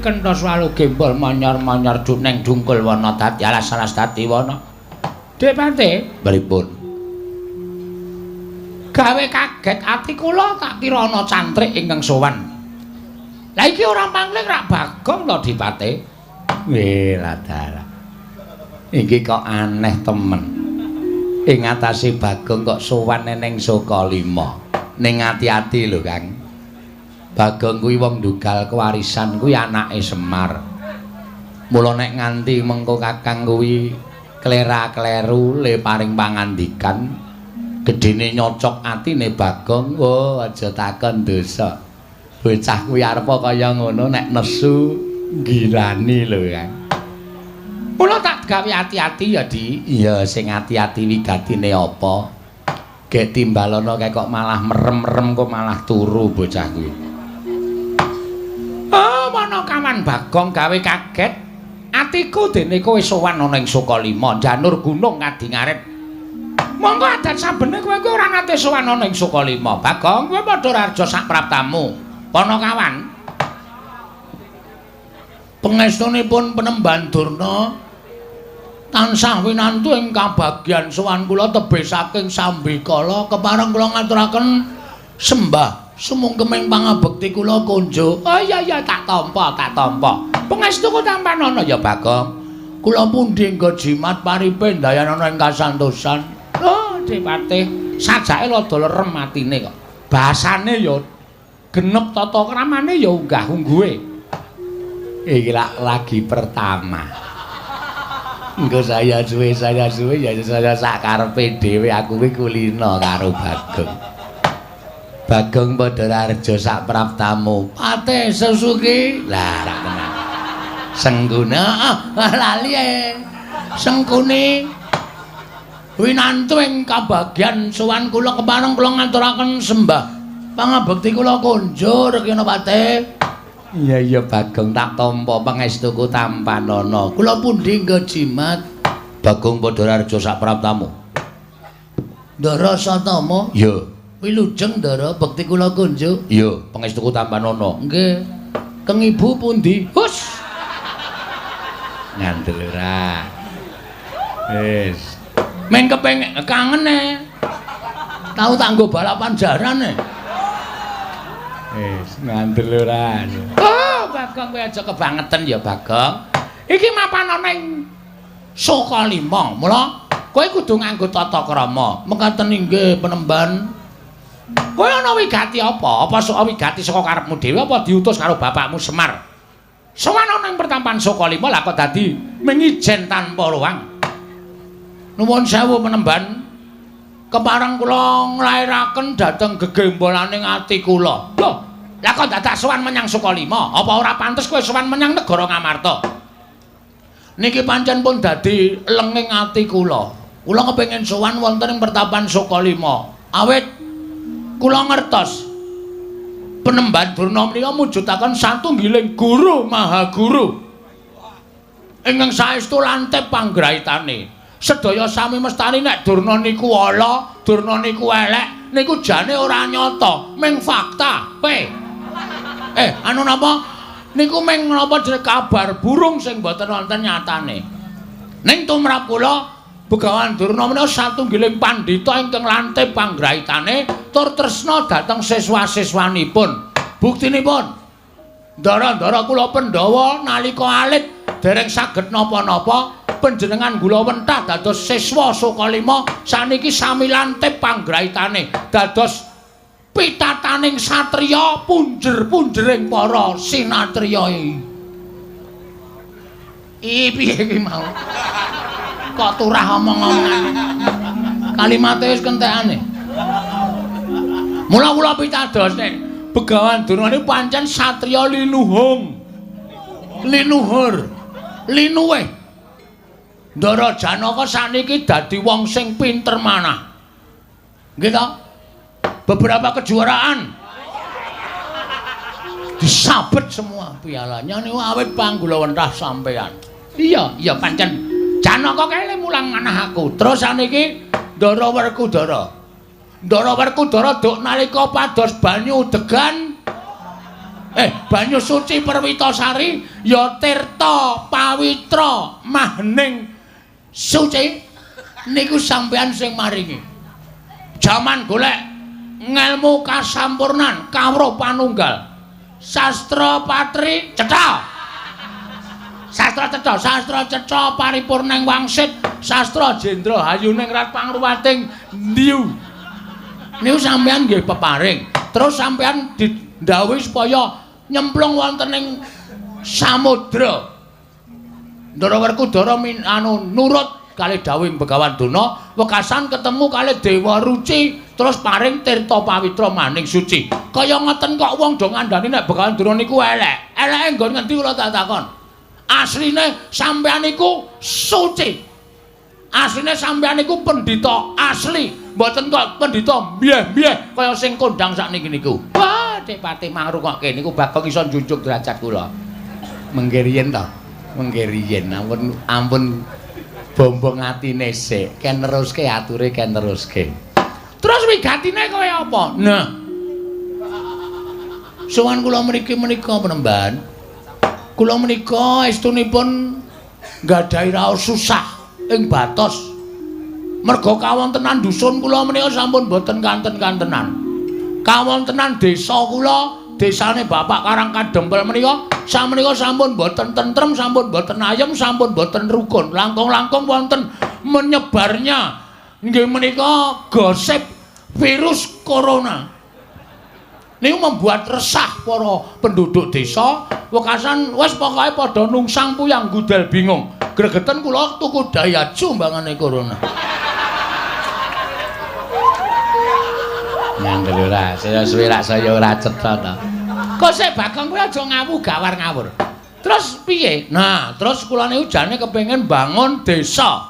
Kenthos walu gembol manyor-manyor juneng dungkul wana dadi alas-alas dadi wana. Depate pripun? Gawe kaget ati kula, tak kira ana cantrik ingkang sowan. Lah iki ora pangling rak Bagong to, Dipate? Weh, ladalah. Iki kok aneh temen. Ing atase Bagong kok sowan ning Sukalima. Ning ati-ati lho, Kang. Bagong kuwi wong ndugal kewarisan, kuwi anake Semar. Mula nek nganti mengko Kakang kuwi klera-kleru le paring pangandikan, gedene nyocok atine Bagong, oh aja takon dosa. Bocah kuwi arepa kaya ngono nek nesu gilani lho, Kang. Mula tak gawe ati-ati ya, Di. Iya, sing ati-ati wigatine apa? Gek timbalono kae kok malah merem-merem, kok malah turu bocah kuwi. Oh, mana kawan Bagong gawe kaget atiku dene kowe sowan ana ing Sukalima, janur gunung ngadi ngarit. Monggo adat sabene kowe kuwi ora nate sowan ana ing Sukalima. Bagong, kowe padha raja sak praptamu. Panakawan. Pangestunipun Penemban Durna tansah winantu ing kabagyan sowan kula tebih saking sambikala, kepareng kula ngaturaken sembah sumungkeming pangabekti kula kunjuk. Oh iya iya, tak tampa, tak tampa. Pangestuku tampanana ya, Bagong. Kula pundi nggo jimat paripe ndayanana ing kasantosan. Oh, Dipatih, sajake rada lerem atine kok. Basane ya genep, tata kramane ya unggah-ungguhe. Iki lak lagi pertama. Engko saya suwe ya saya sak karepe dhewe, aku kuwi kulina karo Bagong. Bagong padha raja sak praptamu. Pate Susuki. Lah rak tenan. Sengguna ah, lali e. Sengkuni winantu ing kabagyan sowan kula, kepareng kula ngaturaken sembah pangabekti kula kunjur kena pate. Iya iya, Bagong, tak tampa pangestuku tampanana. Kula pundi nggo jimat? Bagong padha raja sak praptamu. Ndara Satama? Iya. Wilujeng Ndara, bekti kula kunjuk. Iya, pangestuku tampanana. Nggih. Keng ibu pundi? Hus. Ngandel ora. Wis. Men kepengin kangen e. Tau tak nggo balapan jaran e. Wis, ngandel ora. Oh, Bagong kowe aja kebangetan ya, Bagong. Iki mapan ana ing Sukalima. Mula kowe kudu nganggo tata krama. Mekaten inggih, Penemban. Kowe ana wigati apa? Apa sok wigati saka karepmu dhewe apa diutus karo bapakmu Semar? Sowan ana ing pertampan Sukalima lah kok dadi mengijen tanpa ruang. Nuwun sewu, Penemban. Kepareng kula nglairaken dhateng gegembolaning ati kula. Lho, lah kok dadak sowan menyang Sukalima? Apa ora pantes kowe sowan menyang negara Ngamarta? Niki pancen pun dadi lenging ati kula. Kula kepengin sowan wonten ing pertapan Sukalima. Awit kula ngertos Penemban Durna menika mujudaken satunggiling guru maha guru ingkang saestu lantip panggraitane. Sedaya sami mestani nek Durna niku ala, Durna niku elek, niku jane ora nyata, ming fakta. Pe. Anu napa? Niku ming napa jenenge kabar burung sing mboten wonten nyatane. Ning tumrap kula Begawan Durna menika satunggiling pandhita ingkang lantip panggraitane tur tresna dhateng siswa-siswanipun. Buktinipun, ndara-ndara kula Pandhawa nalika alit dereng saged napa-napa, panjenengan gula wentah dados siswa Sukalima, saniki sami lantip panggraitane dados pitataning satriya, punjer-punjering para sinatriya. Iki piye iki mau? Kok turah omong-omongan. Kalimate wis kentekane. Mula kula pitados nek Begawan Durna niku pancen satriya linuhung. Linuhur. Linuwih. Ndara Janaka sakniki dadi wong sing pinter manah. Nggih to? Beberapa kejuaraan disabet semua pialanya niku awit panggulawentah sampean. Iya, iya pancen Janaka kae mulang manah aku. Terus saniki Ndara Werkudara. Ndara Werkudara duk nalika pados banyu degan Banyu suci Perwitasari ya tirta pawitra mahning suci niku sampeyan sing maringi. Jaman golek ngelmu kasampurnan kawruh panunggal. Sastra patri cetha. Sastra cetha, sastra cetha paripurning wangsit, sastra jendra hayuning rat pangruwating ndiu. Niku sampeyan nggih peparing. Terus sampeyan didhawuhi supaya nyemplung wonten ing samudra. Ndara Werkudara nurut kalih dawuhing Begawan Durna, wekasan ketemu kalih Dewa Ruci, terus paring tirta pawitra maning suci. Kaya ngoten kok wong do ngandani nek Begawan Durna niku elek. Eleke nggon ngendi kula tak takon. Asline sampeyan niku suci. Asline sampeyan niku pendhita asli, mboten kok pendhita mbyeh-mbyeh kaya sing kondang sakniki niku. Wah, Dik Pati mangrungokke niku Bagong iso njunjung derajat kula. Mengke riyen to. Mengke riyen ampun ampun bombong atine sik, ken neruske ature ken neruske. Terus wigatine kaya apa? Nah. Sowan kula mriki menika penemban. Kula menika estunipun nggadahi raos susah ing batos. Merga kawontenan dusun kula menika sampun boten kanten-kantenan. Kawontenan desa kula, desane Bapak Karang Kadempel menika samenika sampun boten tentrem, sampun boten ayem, sampun boten rukun. Langkung-langkung wonten menyebarnya nggih menika gosip virus corona. Niku membuat resah para penduduk desa, wekasan wis pokoke padha nungsang puyang gudel bingung. Gregeten kula tuku Daihatsu mbangane corona. Ngandel ora, saya suwe rak saya ora cetha to. Kok sik Bagong kuwi aja ngawu gawar ngawur. Terus piye? Nah, terus kula niku jane kepengin bangun desa.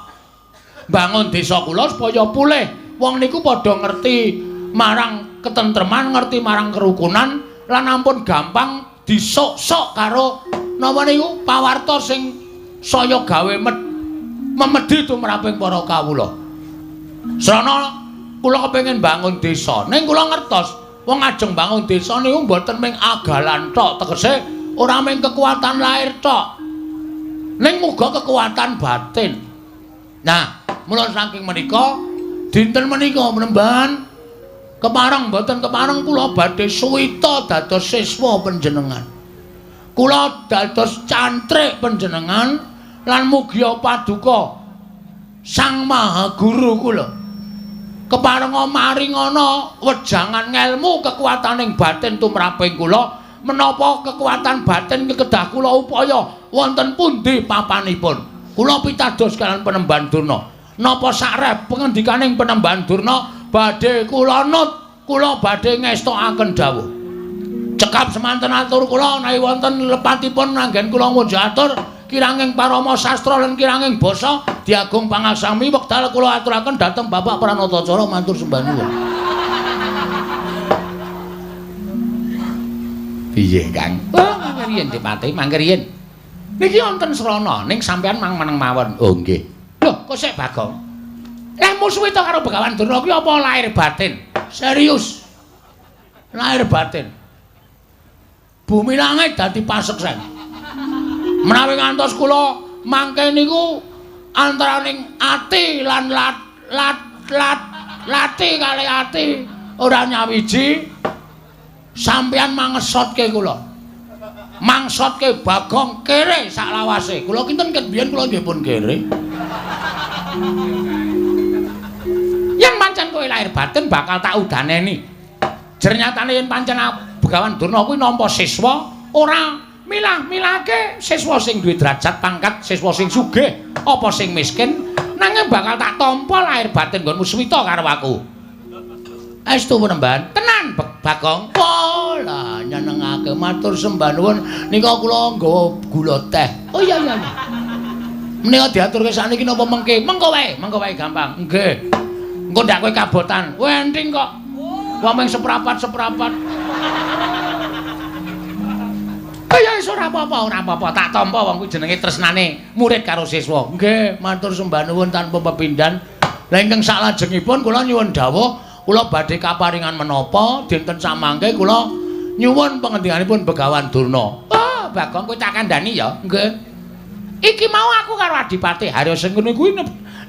Bangun desa kula supaya pulih. Wong niku padha ngerti marang ketentreman, ngerti marang kerukunan lan ampun gampang disok-sok karo napa niku pawarta sing saya gawe memedhi tumraping para kawula. Srana kula kepengin bangun desa. Ning kula ngertos wong ajeng bangun desa niku mboten mung agalan tok, tegese ora mung kekuatan lahir tok. Ning muga kekuatan batin. Nah, mula saking menika dinten menika penemban kepareng mboten kepareng kula badhe suwita dados siswa panjenengan. Kula dados cantrik panjenengan lan mugia paduka Sang Maha Guru kula. Keparenga maringana wejangan ngelmu kekuataning batin tumraping kula, menapa kekuatan batin kedah kula upaya wonten pundi papanipun. Kula pitados kalian Penemban Durna. Napa sakrep pengendikaning Penemban Durna badhe kula nut, kula badhe ngestokaken dawuh. Cekap semanten atur kula menawi wonten lepatipun anggen kula ngunjuk atur kiranging parama sastra lan kiranging basa diagung pangaksami wekdal kula aturaken dhateng Bapak Pranatacara matur sembah nuwun. Piye, Kang? Oh, mangke riyen Dipati, mangke riyen. Niki wonten srana ning sampean mang meneng mawon. Oh, nggih. Lho, kok sik Bagong? Lah musuhe to karo Begawan Durna kuwi apa lahir batin? Serius. Lahir batin. Bumi langit dadi paseksen. Menawi ngantos kula mangke niku antaraning ati lan lat lat lat lati kali ati ora nyawiji sampeyan mangesotke kula. Mangsotke Bagong kere saklawase. Kula kinten ket biyen kula nggih pun kere. Yen pancen kowe lahir batin bakal tak udaneni. Jernyatane yen pancen Begawan Durna kuwi nampa siswa ora milah-milahke siswa sing duwe derajat pangkat, siswa sing sugih apa sing miskin, nanging bakal tak tampa lahir batin nggonmu suwita karo aku. Estu penemban, tenan Bagong. Wah, lah nyenengake matur sembah nuwun nika kula nggawa gula teh. Oh iya iya iya. Menika diaturke sakniki napa mengke? Mengko wae, mengko wae gampang. Nggih. Engko ndak kowe kabotan. Kowe enting kok. Wong mung seprapat-seprapat. Oh ya wis ora apa-apa, ora apa-apa. Tak tampa wong kuwi jenenge tresnane murid karo siswa. Nggih, matur sembah nuwun tanpa pepindhan. Lah ingkang saklajengipun kula nyuwun dawuh, kula badhe kaparingan menapa dinten samangke kula Nyuwun pangendikanipun Begawan Durna. Oh, Bagong kowe tak kandhani ya. Nggih. Iki mau aku karo Adipati Harya Sengkuni kuwi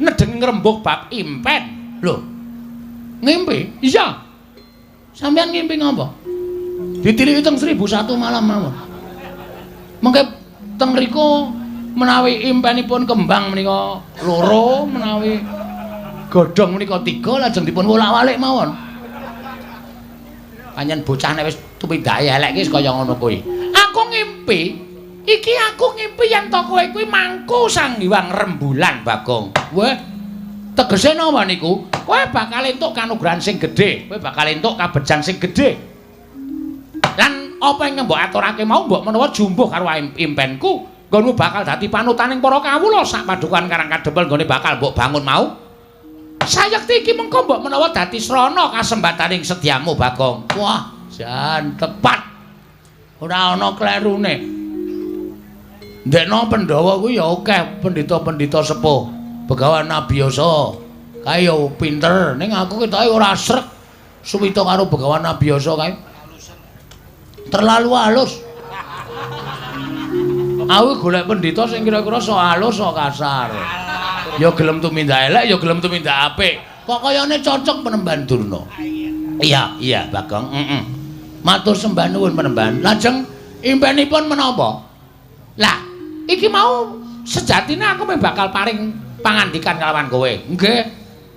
nedeng ngrembug bab impen. Lho. Ngimpi? Iya. Sampeyan ngimpi ngapa? Ditiliki teng 1001 malam mawon. Mengke teng mriku menawi impenipun kembang menika loro, menawi godhong menika 3 lajeng dipun wolak-walik mawon. Pancen bocah nek wis tumindake elek iki kaya ngono kuwi. Aku ngimpi, iki aku ngimpi yen to kowe kuwi mangku Sang Hyang Rembulan, Bagong. Weh, tegese napa niku? Kowe bakal entuk kanugrahan sing gedhe, kowe bakal entuk kabejan sing gedhe. Lan apa ingkang mbok aturake mau mbok menawa jumbuh karo impenku, nggonmu bakal dadi panutaning para kawula sak padukuhan Karang Kadempel nggone bakal mbok bangun mau. Sayekti iki mengko mbok menawa dadi srana kasembataning sedyamu, Bagong. Wah, jan tepat. Ora ana klerune. Ndekno Pandhawa kuwi ya akeh pendhita-pendhita sepuh. Begawan Abiyasa kae ya pinter, ning aku ketoke ora srek suwita karo Begawan Abiyasa kae. Terlalu halus. Aku golek pendhita sing kira-kira sok halus sok kasar. Ya gelem tumindak elek, ya gelem tumindak apik. Kok kayane cocok Penemban Durna. Iya, iya, Bagong. Heeh. Matur sembah nuwun Penemban. Lajeng impenipun menapa? Lah, iki mau sejatine aku meh bakal paring pangandikan kalawan kowe. Nggih.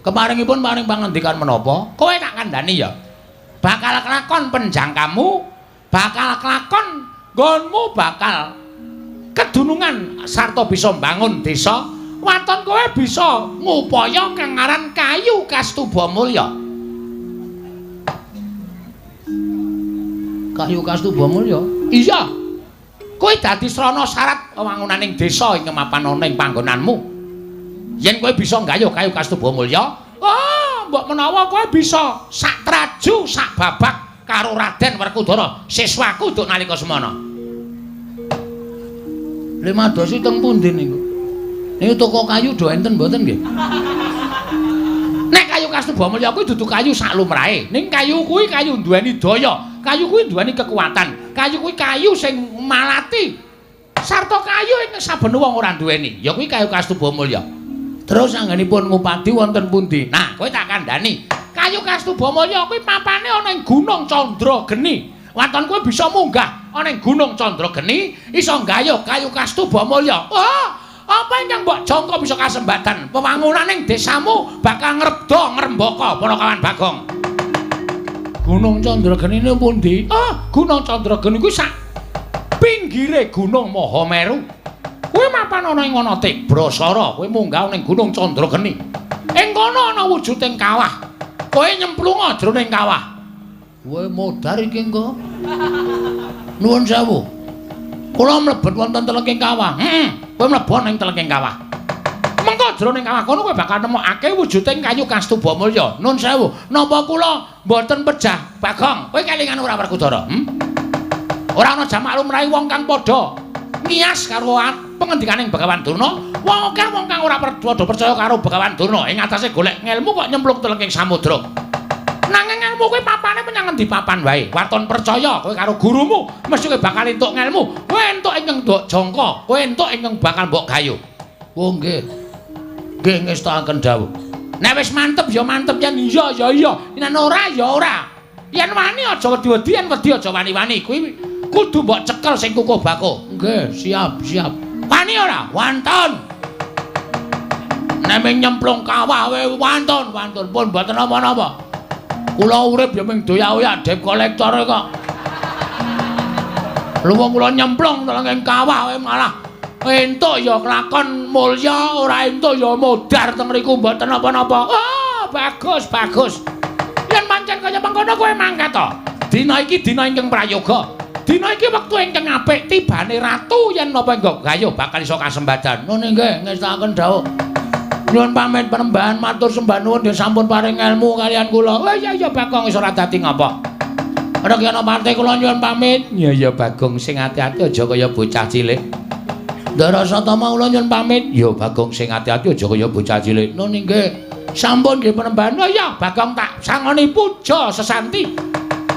Keparingipun paring pangandikan menapa? Kowe tak kandhani ya. Bakal kelakon penjangkamu, bakal kelakon nggonmu bakal kedunungan sarta bisa mbangun desa. Waton kowe bisa ngupaya kang aran kayu Kastuba Mulya. Kayu Kastuba Mulya? Iya. Kowe dadi srana syarat wewangunaning desa ing mapan ana ing panggonanmu. Yen kowe bisa nggayuh kayu Kastuba Mulya, oh, mbok menawa kowe bisa sak traju sak babak karo Raden Werkudara, siswaku duk nalika semana. Limadosi teng pundi niku? Niku toko kayu do enten mboten nggih? Nek kayu Kastuba Mulya kuwi dudu kayu sak lumrahe. Ning kayu kuwi kayu duweni daya, kayu kuwi duweni kekuatan, kayu kuwi kayu sing malati. Sarta kayu ing saben wong ora duweni, ya kuwi kayu Kastuba Mulya. Terus anggenipun ngupadi wonten pundi? Nah, kowe tak kandhani. Kayu Kastuba Mulya kuwi papane ana ing Gunung Candrageni. Waton kowe bisa munggah ana ing Gunung Candrageni, iso nggayuh kayu Kastuba Mulya. Wah, apa ingkang mbok jangka bisa kasembatan wewangunaning desamu bakal ngrebda ngrembaka Panakawan Bagong. Gunung Candrageni niku pundi? Ah, Gunung Candrageni kuwi sak pinggire Gunung Mahameru. Kuwi mapan ana ing ana Tibrasara, kowe munggah ning Gunung Candrageni. Ing kono ana wujuding kawah. Kowe nyemplunga jroning kawah. Kowe modar iki engko. Nuwun sewu. Kula mlebet wonten telenging kawah. Heeh. Kowe mlebu ning telenging kawah. Mengko jroning kawah kono kowe bakal nemokake wujuding kayu Kastuba Mulya. Nun sewu, napa kula mboten pejah, Bagong? Kowe kelingan ora Werkudara? Ora ana jamak lumrahe wong kang padha ngiyas karo pengendikaning Begawan Durna. Wong akeh wong kang ora padha percaya karo Begawan Durna ing atase golek ngelmu kok nyemplung telenging samudra. Nanging ngelmu kuwi papane menyang ngendi papan wae. Waton percaya kowe karo gurumu, mesti kowe bakal entuk ngelmu. Kowe entuk ingkang mbok jangka, kowe entuk ingkang bakal mbok gayuh. Oh nggih. Nggih ngestakaken dawuh. Nek wis mantep ya mantep, yen iya ya iya, yen ora ya ora. Yen wani aja wedi-wedi, yen wedi aja wani-wani. Kuwi kudu mbok cekel sing kukuh bakuh. Nggih, siap, siap. Wani ora? Wantun. Nek ming nyemplung kawah wae wantun, wantun pun mboten napa-napa. Kula urip ya ming doyak-oyak debt collector kok. Luwung kula nyemplung telenging kawah wae malah entuk ya kelakon mulya, ora entuk ya modar teng mriku mboten napa-napa. Oh, bagus, bagus. Yen pancen kaya mengkono kowe mangkat to. Dina iki dina ingkang prayoga. Dina iki wektu ingkang apik tibane ratu yen napa engko gayuh bakal iso kasembadan. Nun nggih ngestakaken dawuh. Nyuwun pamit Panembahan, matur sembah nuwun nggih sampun paring ilmu kaliyan kula. Oh iya iya Bagong wis ora dadi ngapa. Rekyana parte kula nyuwun pamit. Iya iya Bagong sing ati-ati aja kaya bocah cilik. Ndara Satama kula nyuwun pamit. Ya Bagong sing ati-ati aja kaya bocah cilik. Nun nggih. Sampun nggih Panembahan. Oh iya Bagong tak sangoni puja sesanti.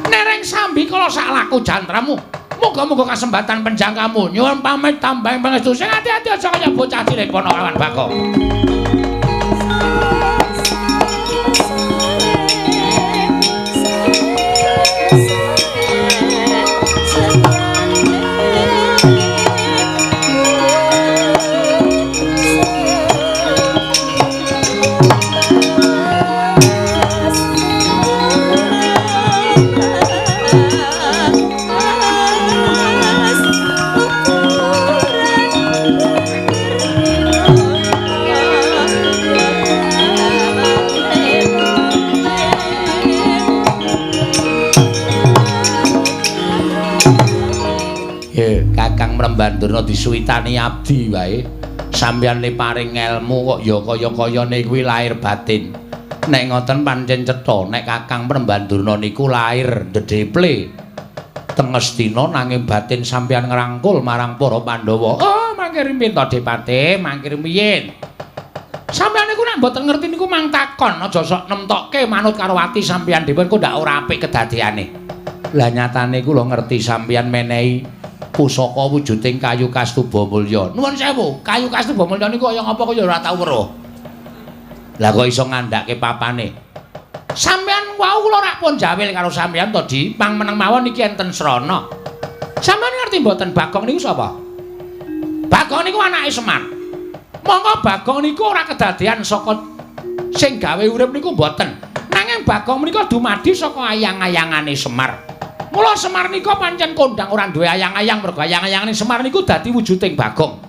Nereng sambi kala sak laku jantramu. Muga-muga kasembatan penjangkamu. Nyuwun pamit tambahing pangestu. Sing ati-ati aja kaya bocah cilik Ponokawan Bagong. Kakang Mrembandurna disuwitani abdi wae. Sampeyan le paring ngelmu kok ya kaya-kayane kuwi lahir batin. Nek ngoten pancen cetha nek Kakang Mrembandurna niku lahir ndedeple teng Ngastina nanging batin sampeyan ngrangkul marang para Pandhawa. Oh, mangke rimin to Depate, mangke riyin. Sampeyan niku nek mboten ngerti niku mang takon, aja sok nemtokke manut karo ati sampeyan dhewe kok ndak ora apik kedadeane. Lah nyatane kula ngerti sampeyan menehi pusaka wujuding kayu kastuba mulya. Nuwun sewu, kayu kastuba mulya niku kaya ngapa kaya ora tau weruh. Lah kok iso ngandhake papane? Sampeyan wau kula rak pun jawil karo sampeyan to, Di. Pang meneng mawon iki enten srana. Sampeyan ngerti mboten Bagong niku sapa? Bagong niku anake Semar. Monggo Bagong niku ora kedadean saka sing gawe urip niku mboten. Nanging Bagong menika dumadi saka ayang-ayangane Semar. Mula Semar nika pancen kondang ora duwe ayang-ayang mergo ayang-ayangane Semar niku dadi wujuding Bagong.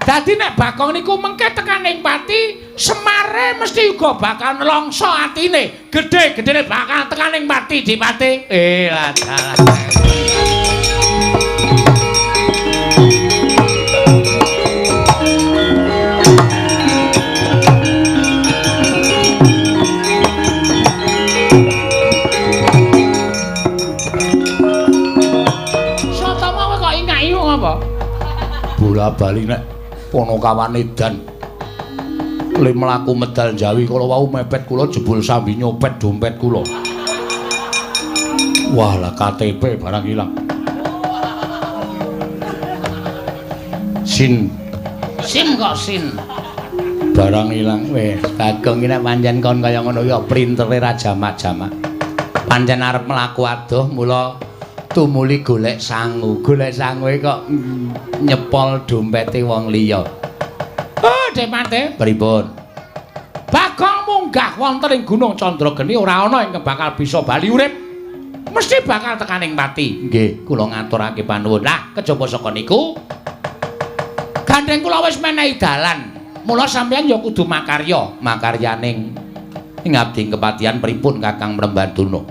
Dadi nek Bagong niku mengke tekaning pati, Semare mesti uga bakal nelongso atine. Gedhe-gedhene bakal tekaning pati Dipati. Lah dalah. Bola bali nek Ponokawan edan le mlaku medal Jawi kala wau mepet kula jebul sambi nyopet dompet kula. Wah lah KTP barang ilang. Sin sim kok sin barang ilang. Wis Bagong iki nek pancen kon kaya ngono ya printere ra jamak-jamak. Pancen arep mlaku adoh mula tumuli golek sangu. Golek sangue kok nyepol dompete wong liya. Oh, Depate, pripun? Bagong munggah wonten ing Gunung Candrageni ora ana ingkang bakal bisa bali urip. Mesti bakal tekaning pati. Nggih, kula ngaturake panuwun. Lah, kejaba saka niku gandeng kula wis menehi dalan. Mula sampeyan ya kudu makarya, makaryaning ing abdi kepatihan pripun Kakang Mrembandurna.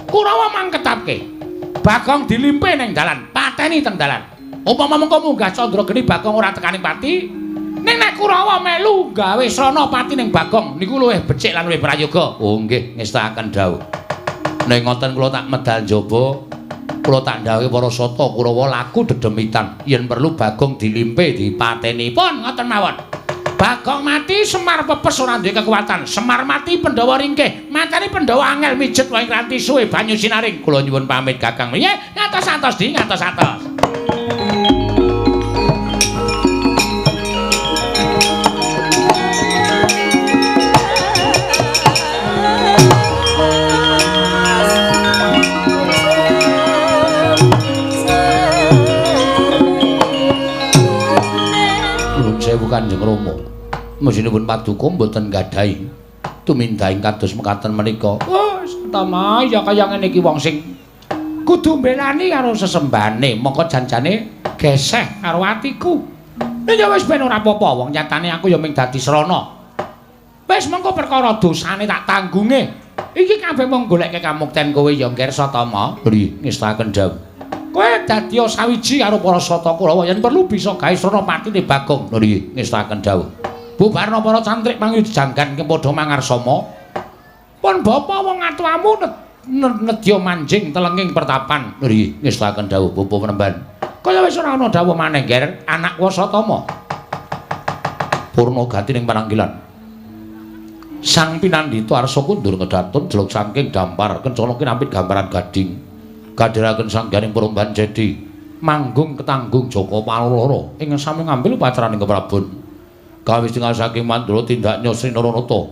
Kurawa mangketapke. Bagong dilimpe ning dalan, pateni teng dalan. Upama mengko munggah Candrageni Bagong ora tekaning pati, ning nek Kurawa melu gawe srana pati ning Bagong niku luwih becik lan luwih prayoga. Oh nggih, ngestakaken dawuh. Nek ngoten kula tak medal njaba, kula tak ndhawuhi para sata Kurawa laku dedemitan. Yen perlu Bagong dilimpe dipateni. Pun ngoten mawon. Bagong mati Semar pepes ora duwe kekuatan. Semar mati Pandhawa ringkih. Mateni Pandhawa angel mijet wae ngranti suwe banyu sinaring. Kula nyuwun pamit Kakang. Nggih, ngatos-atos Di, ngatos-atos. Nuwun sewu Kanjeng Rama. Mesinipun paduka mboten nggadahi tumindahing kados mekaten menika. Oh, Satama, ya kaya ngene iki wong sing kudu mbelani karo sesembane, mongko janjane geseh karo atiku. Ya wis ben ora apa-apa, wong nyatane aku ya mung dadi srana. Wis mengko perkara dosane tak tanggunge. Iki kabeh mung goleke kamukten kowe ya, Nger Satama. Nggih, ngestaken dawuh. Kowe dadi sawiji karo para sata Kurawa yen perlu bisa gawe srana patine Bagong. Nggih, ngestaken dawuh. Bubarna para cantrik pangyu janggan padha mangarsama. Pun bapa wong atuamu nedya manjing telenging pertapan. Nggih, ngestaken dawuh Bapa Mremban. Kaya wis ora ana dawuh maneh, Nger, anak Wasatama. Purna gati ning pananggilan. Sang pinandhita arsa kundur kedatun jeluk saking dampar kencana kinampit gambaran gading. Kadhiraken sangganing Perumban Cedi manggung ketanggung Joko Paloro ing sami ngambil upacaraning keprabon. Kawis tinggal saking Mandura tindak Sri Naranata.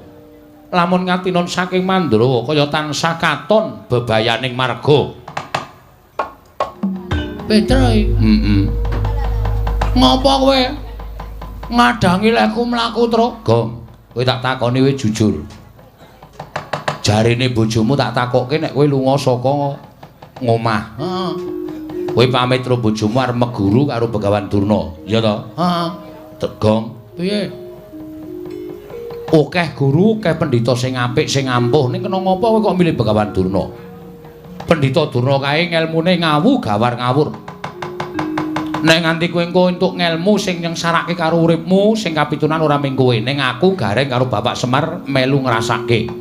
Lamun ngatinon saking Mandura kaya tansah katon bebayaning marga. Petro. Heeh. Ngopo kowe ngadangi leku mlaku, Truk? Gong, kowe tak takoni kowe jujur. Jarine bojomu tak takokke nek kowe lunga saka ngomah. Heeh. Kowe pamit karo bojomu arep meguru karo Begawan Durna, ya to? Heeh. Gong, piye? Akeh guru, akeh pendhita sing apik, sing ampuh, ning kena ngopo kowe kok milih Begawan Durna? Pendhita Durna kae ngelmune ngawu gawar ngawur. Nek nganti kowe engko entuk ngelmu sing nyengsarake karo uripmu, sing kapitunan ora mung kowe, ning aku gareng karo Bapak Semar melu ngrasake.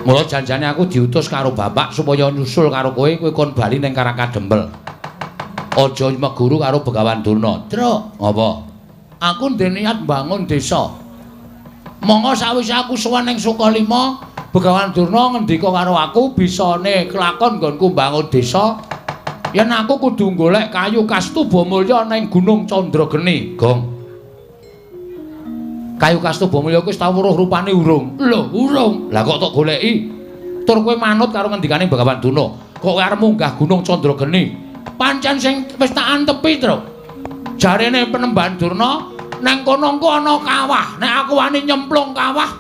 Mula janjane aku diutus karo bapak supaya nyusul karo kowe, kowe kon bali ning Karangkadempel. Aja meguru karo Begawan Durna. Truk, apa? Aku ndek niat mbangun desa. Monggo sawise aku sowan ning Sukalima, Begawan Durna ngendika karo aku bisane kelakon nggonku mbangun desa. Yen aku kudu golek kayu kastuba mulya ning Gunung Candrageni. Gong. Kayu kastuba mulya kuwi wis tau weruh rupane urung? Lho, urung. Lah kok tok goleki? Tur kowe manut karo ngendikane Begawan Durna. Kok kowe arep munggah Gunung Candrageni? Pancen sing wis tak antepi, Truk. Jarene Penemban Durna nang kono engko ana kawah. Nek aku wani nyemplung kawah,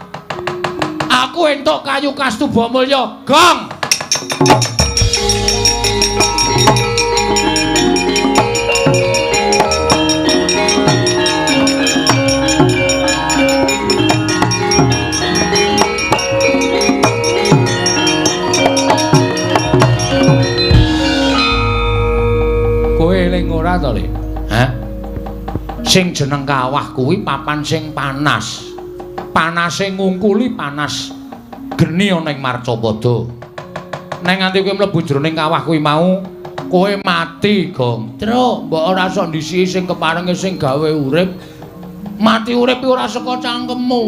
aku entuk kayu kastuba mulya. Gong. Kowe eling ora to, Le? Hah? Sing jeneng kawah kuwi papan sing panas. Panase ngungkuli panas geni ana ing Marcapada. Nek nganti kowe mlebu jroning kawah kuwi mau, kowe mati, Gong. Truk, mbok ora sok ndisiki sing keparenge sing gawe urip. Mati urip ora saka cangkemmu.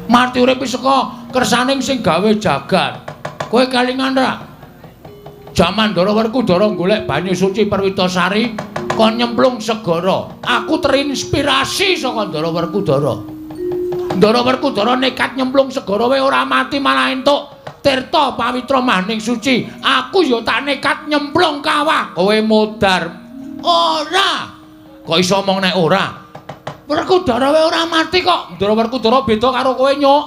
Mati urip saka kersaning sing gawe jagat. Kowe kelingan ra? Jaman Ndara Werkudara golek banyu suci Perwitasari kon nyemplung segara. Aku terinspirasi saka Ndara Werkudara. Ndara Werkudara nekat nyemplung segara wae ora mati malah entuk tirta pawitra maning suci. Aku ya tak nekat nyemplung kawah. Kowe modar. Ora. Kok iso omong nek ora? Werkudara wae ora mati kok. Ndara Werkudara beda karo kowe, Nyuk.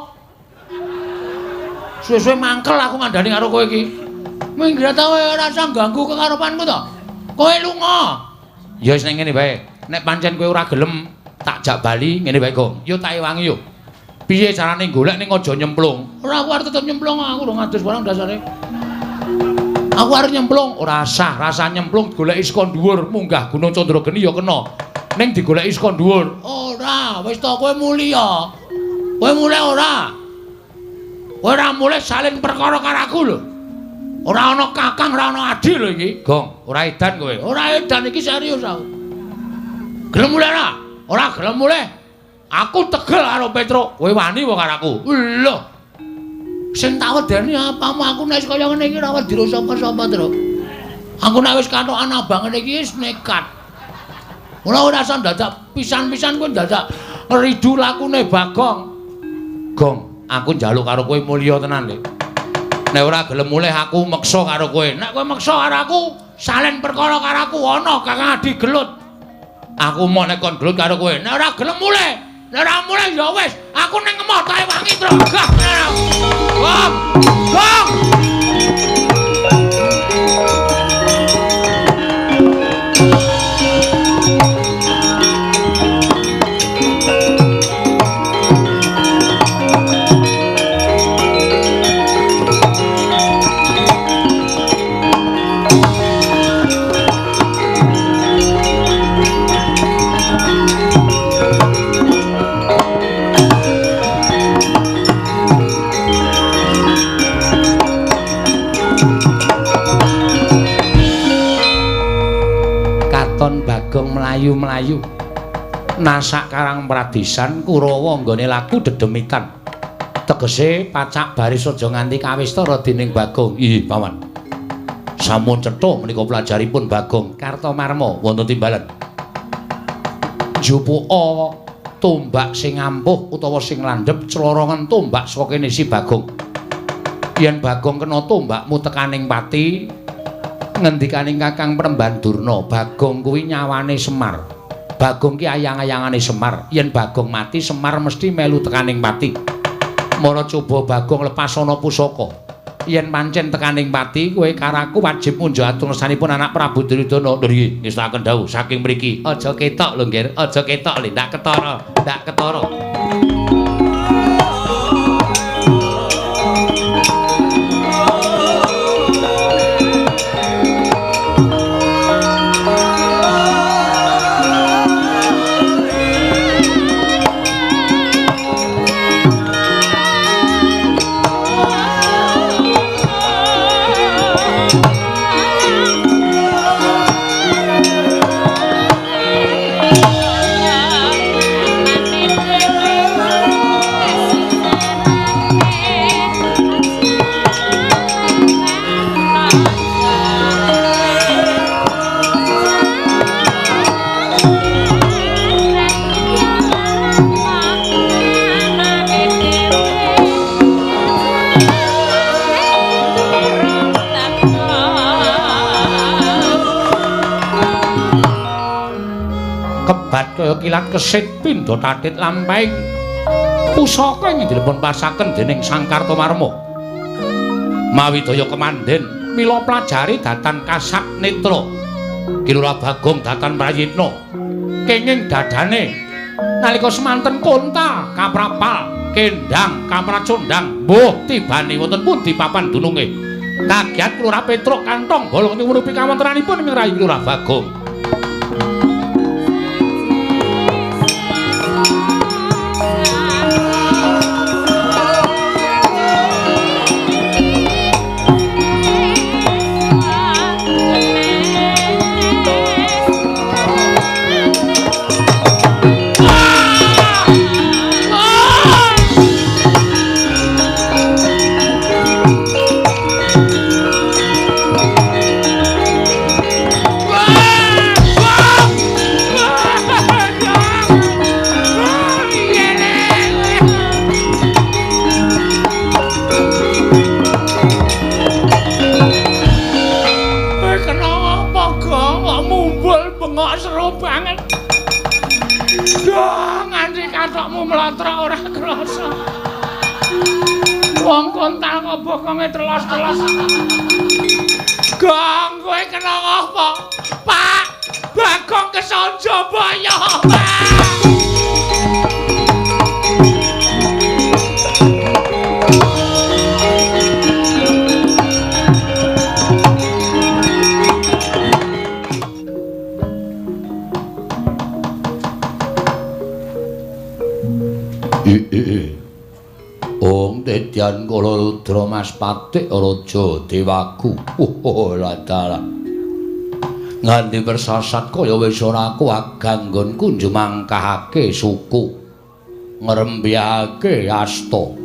Suwe-suwe mangkel aku ngandani karo kowe iki. Minggat kowe ora usah ganggu kekarepanku to. Kowe lunga. Ya wis ning ngene wae. Nek pancen kowe ora gelem tak jak bali ngene wae, Gong. Yo tak ewangi yo. Piye carane golek ning aja nyemplung? Ora, aku arep tetep nyemplung, aku urung ngadus barang dasare. Aku arep nyemplung, ora sah, rasa nyemplung goleki saka dhuwur, munggah Gunung Candrageni ya kena. Ning digoleki saka dhuwur. Ora, wis to kowe mulya. Kowe mulih ora? Kowe ora mulih salin perkara karo aku lho. Ora ana kakang, ora ana adi lho iki. Gong, ora edan kowe. Ora edan iki serius aku. Gelem mulih ora? Ora gelem mulih. Aku tegel karo Petruk. Kowe wani wae karo aku. Lho. Sing tak wedeni apamu aku nek kaya ngene iki ora wedi sapa-sapa, Truk. Aku nek wis katokan abang ngene iki wis nekat. Ora ora usah dadak pisan-pisan kowe dadak ridu lakune Bagong. Gong, aku njaluk karo kowe mulya tenan, Lek. Nek ora gelem mulih aku meksa karo kowe. Nek kowe meksa karo aku, salen perkara karo aku ana Kakang Adi gelut. Aku mau nek kon gelut karo kowe. Nek ora gelem mulih, nek ora mulih ya wis, aku ning emoh tak ewangi truk. Gah. Gong. Gong. Bagong mlayu-mlayu nasak karang pradesan Kurawa nggone laku dedemitan. Tegese pacak baris aja nganti kawistara dening Bagong. Ih, Paman. Sampun cetha menika pelajaripun Bagong Kartomarma wonten timbalan. Jupuka tombak sing ampuh utawa sing landhep clorongen tombak saka kene si Bagong. Yen Bagong kena tombakmu tekaning pati, ngendikaning Kakang Premban Durna, Bagong kuwi nyawane Semar. Bagong ki ayang-ayangane Semar. Yen Bagong mati, Semar mesti melu tekaning pati. Mara coba Bagong lepas ana pusaka. Yen pancen tekaning pati, kowe karo aku wajib munjuk atur ngersanipun anak Prabu Duryudana. Lho nggih, ngestakaken dawuh saking mriki. Aja ketok lho, Nggir. Aja ketok lho, ndak ketara, ndak ketara. Kebat kaya kilat kesit pindha tatit lampahing pusaka ing dipun pasaken dening Sang Kartomarma. Mawi daya kemandhen mila plajari datan kasat netra. Ki Lurah Bagong datan prayitna. Kenging dadane nalika semanten konta kaprapal kendang kamracondang mbuh tibane wonten pundi papan dununge. Kagiat Lurah Petruk kantong bolong nyuwunupi kawontenanipun ing rayi Lurah Bagong. Wong kontal kok bokonge telos-telos. Gong, kowe kena apa? Pak, Bagong kesonjobaya, Pak. Ong Dedyan Kala Rudra Mas Patik Raja Dewaku. Oh ladalah. Nganti persasat kaya wis ora kuat ganggonku njumangkahake suku. Ngrembyahake asta.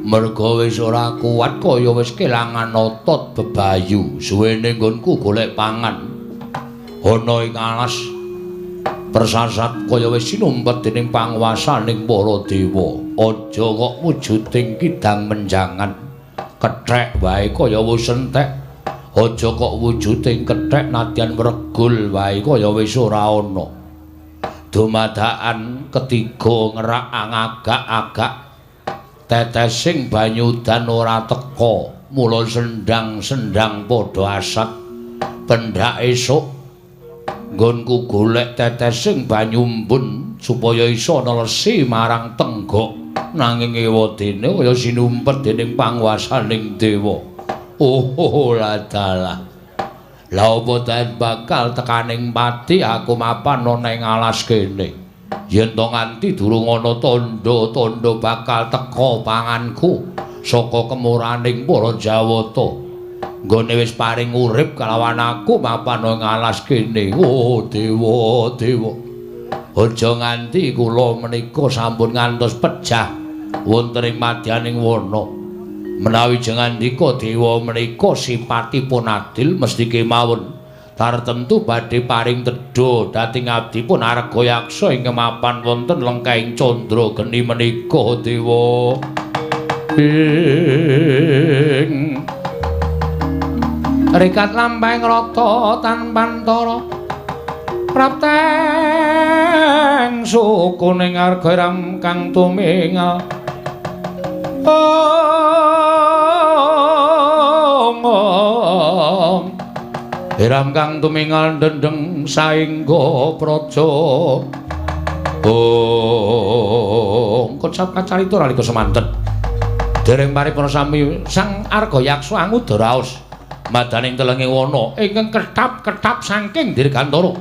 Merga wis ora kuat kaya wis kelangan otot bebayu. Suwene nggonku golek pangan. Ana ing alas persasat kaya wis sinumpet dening panguwasaning para dewa. Aja kok wujuding kidang menjangan kethek wae kaya wis entek. Aja kok wujuding kethek nadyan wregul wae kaya wis ora ana. Dumadakan ketiga ngerak agak-agak tetesing banyu udan ora teka, mula sendang-sendang padha asat. Pendak esuk nggonku golek tetesing banyu embun supaya iso nelesi marang tenggok, nanging ewadene kaya sinumpet dening panguwasaning dewa. Oh ladalah. Lah apa ten bakal tekaning pati aku mapan ana ing alas kene. Yen to nganti durung ana tandha-tandha bakal teka panganku saka kemuraning para Jawata. Nggone wis paring urip kalawan aku mapan ing alas kene. Oh dewa, dewa. Aja nganti kula menika sampun ngantos pejah wonten ing madyaning wana. Menawi jengandika dewa menika sipatipun adil mesti kemawon tartemtu badhe paring tedha dhateng abdipun Argayaksa ingkang mapan wonten lengkahing candra geni menika dewa. Ing rikat lampahing rata tanpantara prapteng sukuning arga kang tumingal. Om Hiram kang tumingal dendeng saengga praja. Om kocap kacarita nalika semanten dereng paripurna sami Sang Argayaksa anguda raos madaning telenge wana ingkang kethap-kethap saking dirgantara.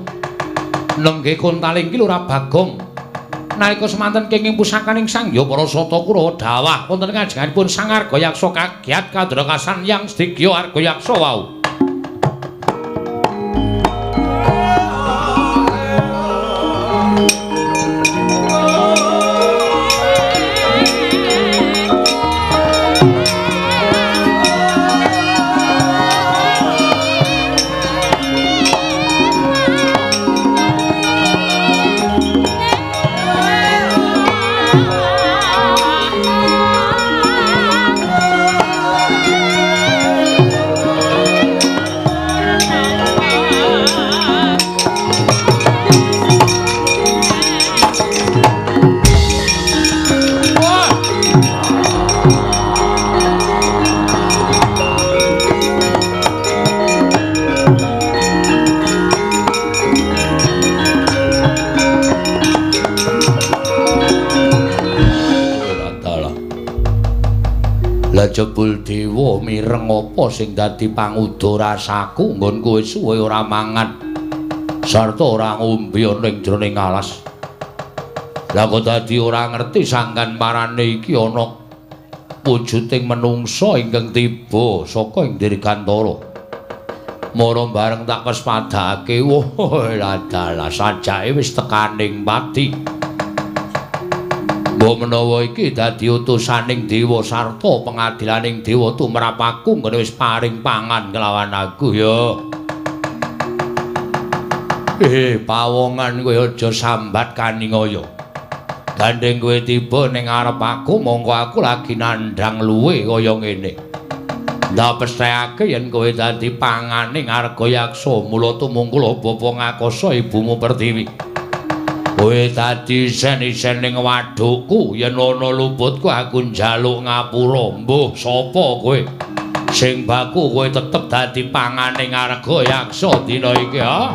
Nenggih kontaling ki Lurah Bagong. Nalika semanten kenging pusakaning Sang Hyang Parasata Kurawa dawah wonten kajenganipun Sang Argayaksa kagiat kadrakasan Yang Sdigya Argayaksa wau. Jebul dewa mireng apa sing dadi panguda rasaku nggon kowe suwe ora mangan sarta ora ngombe ana ing jroning alas. Lah kok dadi ora ngerti sangkan parane iki ana wujuding menungsa ingkang tiba saka ing dirgantara. Mara bareng tak pespadake, wah ladalah sajake wis tekaning pati. Mbok menawa iki dadi utusaning dewa sarta pengadilaning dewa tumrap aku nggone wis paring pangan kelawan aku ya. Pawongan kowe aja sambat kaningaya. Gandeng kowe tiba ning ngarep aku mongko aku lagi nandhang luwe kaya ngene. Ndak pesthekake yen kowe dadi panganing Argayaksa mula tumungkul bapa ngakasa ibumu Pertiwi. Kowe dadi isen-isen ning wadukku yen ana luputku aku njaluk ngapura. Mbuh sapa kowe? Sing baku kowe tetep dadi panganing Argayaksa dina iki ha.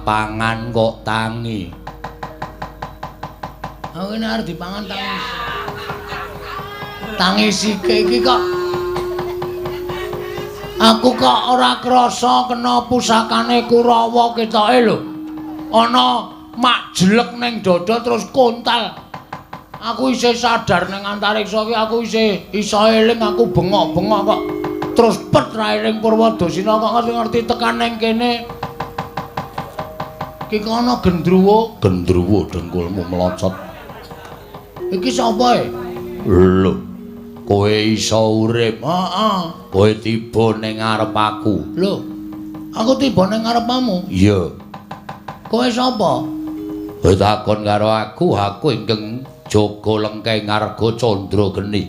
Pangan kok tangi. Aku ini arep dipangan tangi. Tangi sike iki kok. Aku kok ora krasa kena pusakane Kurawa ketoke lho. Ana mak jelek ning dada terus kontal. Aku isih sadar ning antariksa iki aku isih iso eling aku bengok-bengok kok. Terus pet ra eling Purwadasina kok ngerti-ngerti tekan ning kene. Iki ana gendruwo, gendruwo dengkulmu melocot. Iki sapa e? Lho, kowe iso urip. Heeh. Kowe tiba ning ngarep aku. Lho, aku tiba ning ngarepmu? Iya. Kowe sapa? Kowe takon karo aku, aku ingkang jaga lengkeng Arga Candra Geni.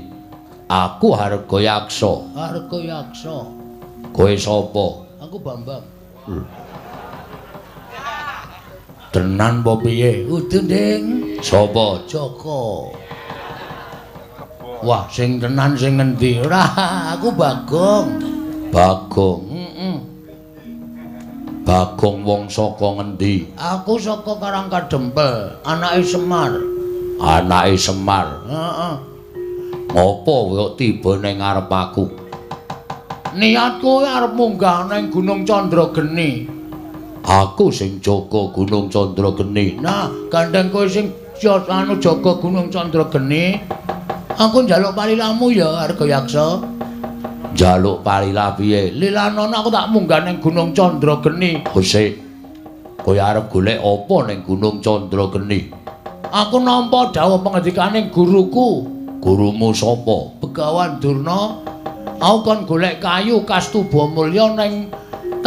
Aku Hargayaksa. Hargayaksa. Kowe sapa? Aku Bambang. Tenan apa piye? Kudu, Ding. Sapa? Joko. Wah, sing tenan sing ngendi? Ora, aku Bagong. Bagong. Heeh. Bagong wong saka ngendi? Aku saka Karangkadempel, anake Semar. Anake Semar. Heeh. Ngopo kok tiba ning ngarep aku? Niatku arep munggah ning Gunung Chandrageni. Aku sing jaga Gunung Chandrageni. Nah, gandeng kowe sing anu jaga Gunung Chandrageni. Aku njaluk palilamu ya, Hargayaksa. Njaluk palilah piye? Lilanono aku tak munggah ning Gunung Chandrageni. Sik. Kowe arep golek apa ning Gunung Chandrageni? Aku nampa dawuh pengendikane guruku. Gurumu sapa? Begawan Durna. Aku kon golek kayu Kastuba Mulya ning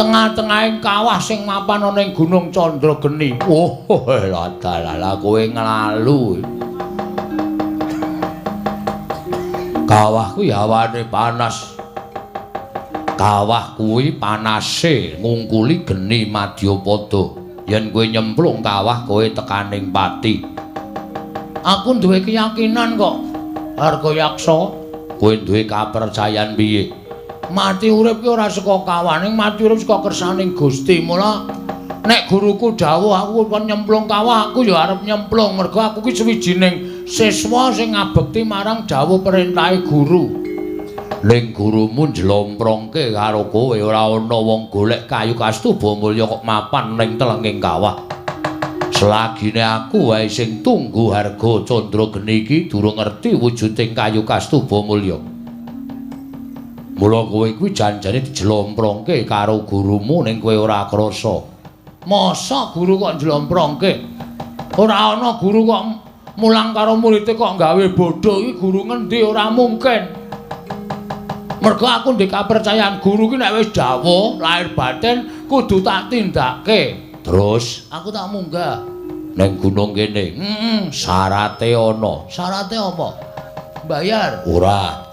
tengah-tengahing kawah sing mapan ana ning Gunung Chandrageni. Oh, ladalah kowe nglalu. Kawah kuwi hawane panas. Kawah kuwi panase ngungkuli geni madyapada. Yen kowe nyemplung kawah kowe tekaning pati. Aku duwe keyakinan kok, Hargayaksa. Kowe duwe kapercayan piye? Mati urip ki ora saka kawah, ning mati urip saka kersaning Gusti. Mula nek guruku dawuh aku kon nyemplung kawah, aku ya arep nyemplung mergo aku ki sawijining siswa sing ngabekti marang dawuh perintahe guru. Ning gurumu njlomprongke karo kowe ora ana wong golek kayu Kastuba Mulya kok mapan ning telenging kawah. Selagine aku wae sing tunggu Harga Chandrageni iki durung ngerti wujuding kayu Kastuba Mulya. Mula kowe kuwi janjane dijlomprongke karo gurumu ning kowe ora krasa. Masa guru kok njlomprongke? Ora ana guru kok mulang karo muridé kok gawe bodho iki guru ngendi, ora mungkin. Mergo aku ndek kapercayaan guru ki nek wis dawuh lahir batin kudu tak tindake. Terus aku tak munggah ning gunung kene. Heeh, syarate ana. Syarate apa? Bayar? Ora.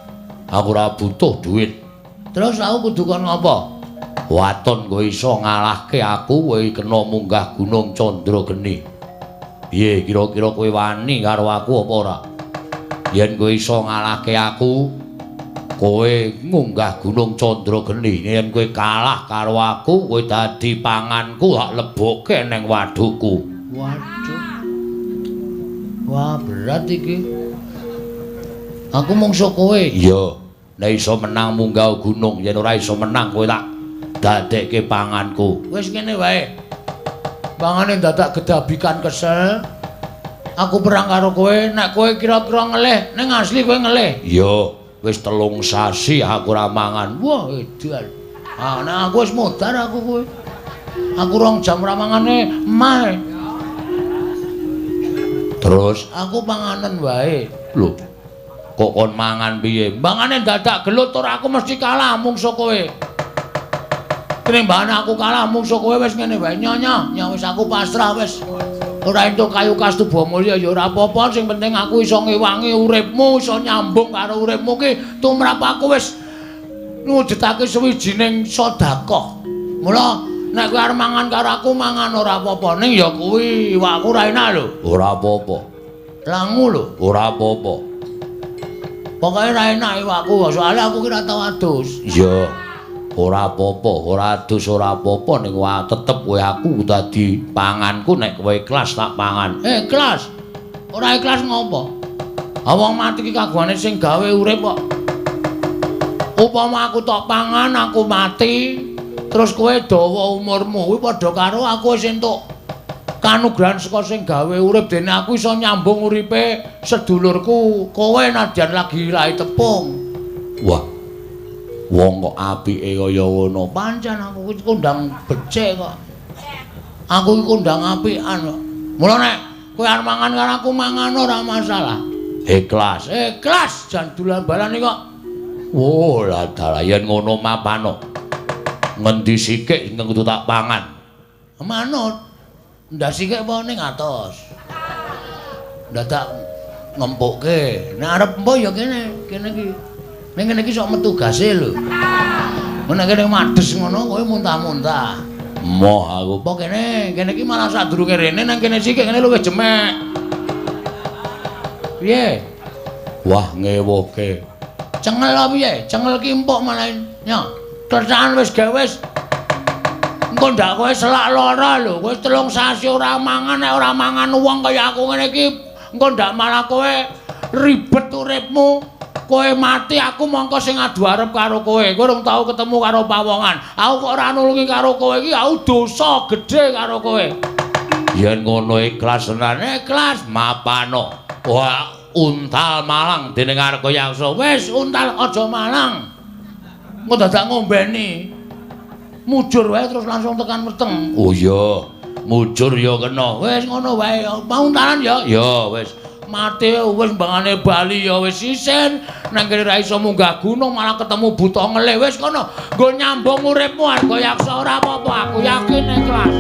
Aku ora butuh duit. Terus aku kudu kon ngopo? Waton kowe iso ngalahke aku, kowe kena munggah Gunung Chandrageni. Piye kira-kira kowe wani karo aku apa ora? Yen kowe iso ngalahke aku, kowe munggah Gunung Chandrageni. Yen kowe kalah karo aku, kowe dadi panganku, tak lebokke ning wadukku. Waduh. Wah, berat iki. Aku mungsuh kowe. Iya. Nek iso menang munggah gunung, yen ora iso menang kowe tak dadekke panganku. Wis ngene wae. Pangane dadak gedabikan kesel. Aku perang karo kowe, nek kowe kira-kira ngelih, ning asli kowe ngelih. Iya, wis 3 sasi aku ora mangan. Wah, edan. Ah, nek aku wis modar aku kowe. Aku 2 jam ora mangane emah. Terus aku panganen wae. Lho. Kok kon mangan piye? Mangane dadak gelut ora aku mesti kalah mungsuh kowe. Tinimbangane aku kalah mungsuh kowe wis ngene wae nyonya, nya wis aku pasrah wis. Ora entuk kayu Kastuba Mulya ya ora apa-apa, sing penting aku iso ngewangi uripmu, iso nyambung karo uripmu ki tumrap aku wis ngujudake sawijining sedekah. Mula nek kowe arep mangan karo aku mangan ora apa-apa, ning ya kuwi iwakku ora enak lho. Ora apa-apa. Langu lho. Ora apa-apa. Pokoke ora enak iwakku, soalnya aku ki ora tau adus. Iya. Ora apa-apa, ora adus ora apa-apa, ning wae tetep kowe aku dadi panganku nek kowe ikhlas tak pangan. Ikhlas. Ora ikhlas ngopo? Ha wong mati ki kagungane sing gawe urip kok. Upama aku tok pangan, aku mati, terus kowe dawa umurmu, kuwi padha karo aku wis entuk kanugrahan saka sing gawe urip, dene aku iso nyambung uripe sedulurku kowe nadyan lagi lahi tepung. Wah. Wong kok apike kaya ngono. Pancen aku ki kondang becik kok. Aku ki kondang apikan kok. Mula nek kowe arep mangan karo aku mangan ora masalah. Ikhlas. Ikhlas jan dolan balane kok. Oh, lah dalah yen ngono mapano. Ngendi sikik sing kudu tak pangan? Manut. Ndak sikik apa ning atos. Dadak ngempukke. Nek arep empo ya kene, kene iki. Ning kene iki sok metu gase lho. Nek kene mades ngono kowe muntah-muntah. Moh aku apa kene? Kene iki malah sadurunge rene nang kene sik kene luwih jemek. Piye? Wah ngewuhke. Cengel apa piye? Cengel ki empuk malah. Nyo, tercahan wis gawe wis. Engko ndak kowe selak lara lho, kowe 3 sasi ora mangan, nek ora mangan wong kaya aku ngene iki, engko ndak malah kowe ribet uripmu. Kowe mati aku mongko sing adu arep karo kowe. Kowe urung tau ketemu karo pawongan. Aku kok ora nulungi karo kowe iki, aku dosa gedhe karo kowe. Yen ngono ikhlas tenan, ikhlas mapano. Wah, untal malang dening Argayaksa. Wis untal aja malang. Engko dadak ngombeni. Mujur wae terus langsung tekan weteng. Oh iya, mujur ya kena. Wis ngono wae, mau untalan ya? Ya wis. Mati wis mbangane bali ya wis isin. Nang kene ra iso munggah gunung malah ketemu buta ngelih. Wis kono, nggo nyambung uripmu Argayaksa ora apa-apa, aku yakin ikhlas.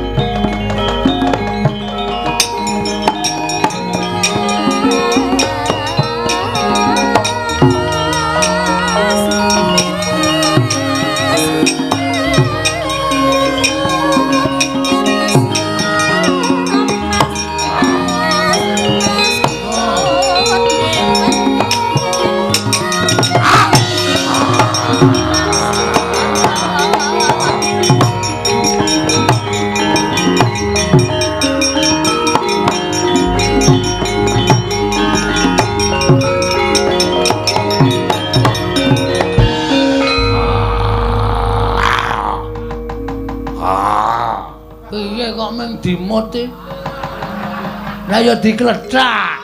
Dimot e. Lah ya diklethak.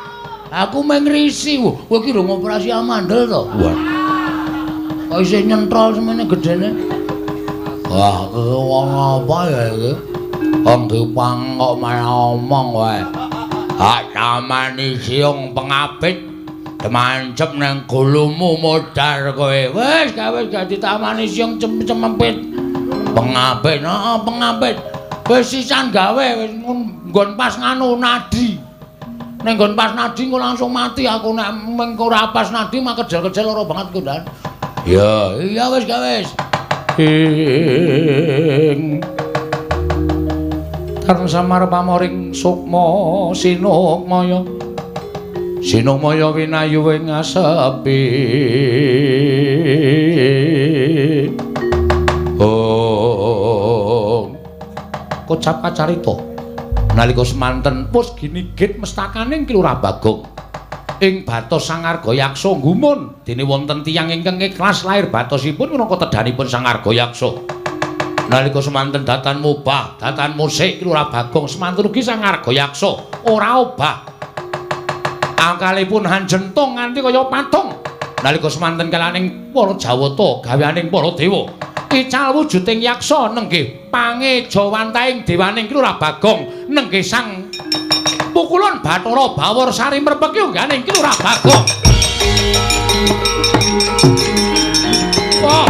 Aku mung ngrisi. Kowe iki rung operasi amandel to? Wah. Kok isih nyentrol semene gedene. Wah, wong apa ya iki? Wong dipang kok malah omong wae. Hak tamani siung pengapit demancep nang gulumu modar kowe. Wis gawe gak ditamani siung cemempit. Pengapit, heeh, pengapit. Wis sisan gawe wis nggon pas nganu nadi. Ning nggon pas nadi engko langsung mati aku nek mengko ora pas nadi mah kejel-kejel lara banget ku ndan. Iya, iya wis gawe wis. Ing Tarung Samar pamoring sukma sinukmaya. Sinukmaya winayu ing asepi. Oh. Kocap kacarita nalika semanten pus ginigit mestakaning Ki Lurah Bagong ing batos Sang Argayaksa gumun dene wonten tiyang ingkang ikhlas lair batosipun minangka tedhanipun Sang Argayaksa. Nalika semanten datan mubah datan musik Ki Lurah Bagong semanten ugi Sang Argayaksa ora obah angkalipun hanjentung nganti kaya patung. Nalika semanten kalaning para Jawata gaweaning para dewa ical wujuding yaksa nenggih pangejawantahing dewaning Ki Lurah Bagong nenggih sang pukulun Bathara Bawor Sari mrepeki ungganing Ki Lurah Bagong. Oh.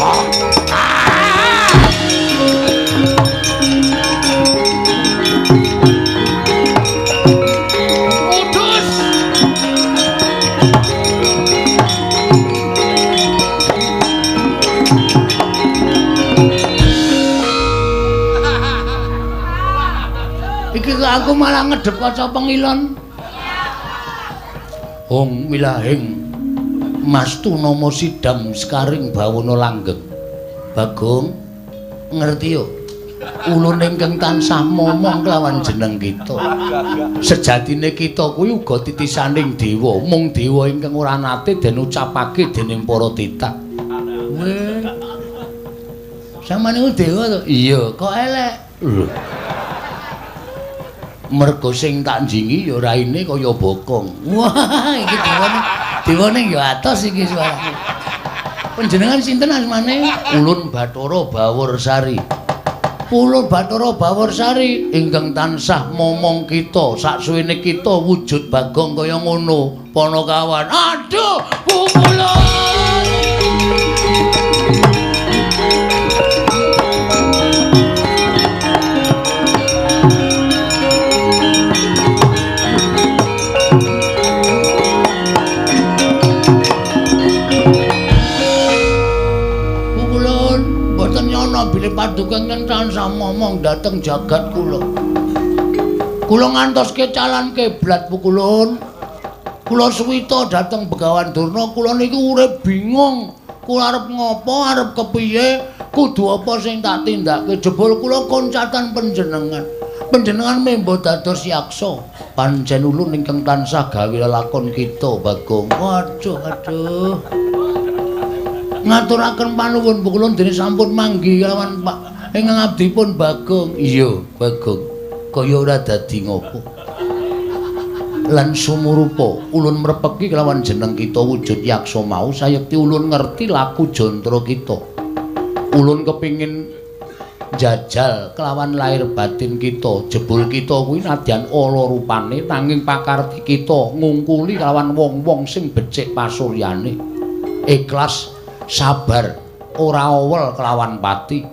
Oh. Ah. Udus. Iki kok aku malah ngedep kaca pengilon. Hong wilahing mastu nama sidam sekaring bawana langgeng. Bagong ngerti yo. Ulun ingkang tansah momong kelawan jeneng kita. Sejatine kita kuwi uga titisaning dewa, mung dewa ingkang ora nate den ucapake dening para titah. Weh. Sampeyan niku dewa to? Iya, kok elek. Lho. Mergo sing tak njingi ya raine kaya bokong. Wah, iki dewane. Dewane ya atos iki suarane. Panjenengan sinten asmane? Ulun Bathara Baworsari. Ulun Bathara Baworsari ingkang tansah momong kita saksuwene kita wujud Bagong kaya ngono. Panakawan. Aduh, pukulun. Mboten nyana bilih paduka ingkang tansah momong dhateng jagat kula. Kula ngantos kecalan kiblat pukulun. Kula suwita dhateng Begawan Durna, kula niku urip bingung. Kula arep ngopo, arep kepiye, kudu apa sing tak tindakake. Jebul kula koncatan panjenengan. Panjenengan membo dados yaksa. Pancen ulun ingkang tansah gawe lelakon kita, Bagong. Waduh, aduh. Ngaturaken panuwun pukulun dene sampun manggi kelawan Pak ingkang abdipun Bagong. Iya, Bagong. Kaya ora dadi ngopo. Lan sumurupa ulun mrepeki kelawan jeneng kita wujud yaksa mau sayekti ulun ngerti laku jantara kita. Ulun kepingin jajal kelawan lahir batin kita. Jebul kita kuwi nadyan ala rupane nanging pakarti kita ngungkuli kelawan wong-wong sing becik pasuryane. Ikhlas, sabar, ora owel kelawan pati.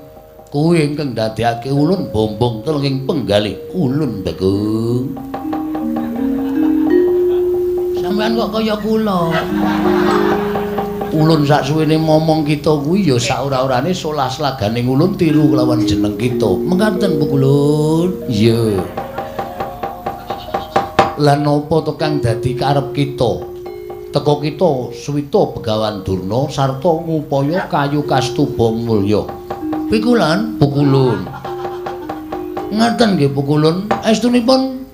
Kuwi ingkang ndadekake ulun bombong telenging penggalih ulun Bagong. Sampeyan kok kaya kula. Ulun saksuwene momong kita kuwi ya sak ora-orane solah slaganing ulun tiru kelawan jeneng kita. Mekaten pukulun. Iya. Lan napa to kang dadi karep kita? Teka kita suwita Begawan Durna sarta ngupaya kayu kastuba mulya. Pikulan pukulun. Ngaten nggih pukulun. Estunipun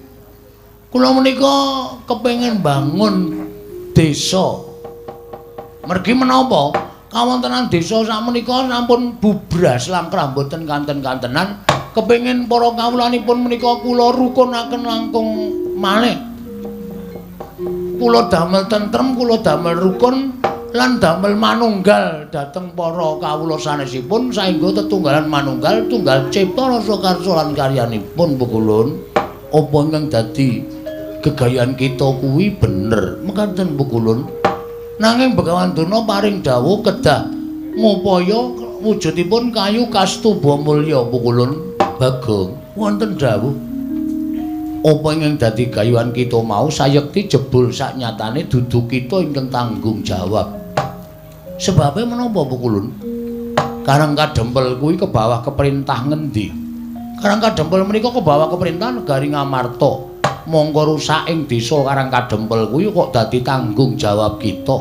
kula menika kepengin bangun desa. Mergi menapa kawontenan desa sakmenika sampun bubras langkrah mboten kanten-kantenan. Kepengin para kawulanipun menika kula rukunaken langkung malih. Kula damel tentrem, kula damel rukun lan damel manunggal dhateng para kawula sanesipun saengga tetunggalan manunggal tunggal cipta rasa karsa lan karyanipun pukulun. Apa ingkang dadi gegayan kita kuwi bener mekaten pukulun. Nanging Begawan Durna paring dawuh kedah ngupaya wujudipun kayu kastuba mulya pukulun. Bagong wonten dawuh apa ingkang dadi gayuhan kita mau sayekti jebul saknyatane dudu kita ingkang tanggung jawab. Sebabe menapa pukulun? Karang Kadempel kuwi kebawah keperintah ngendi? Karang Kadempel menika kebawah keperintah negari Ngamarta. Mongko rusak ing desa Karang Kadempel kuwi kok dadi tanggung jawab kita.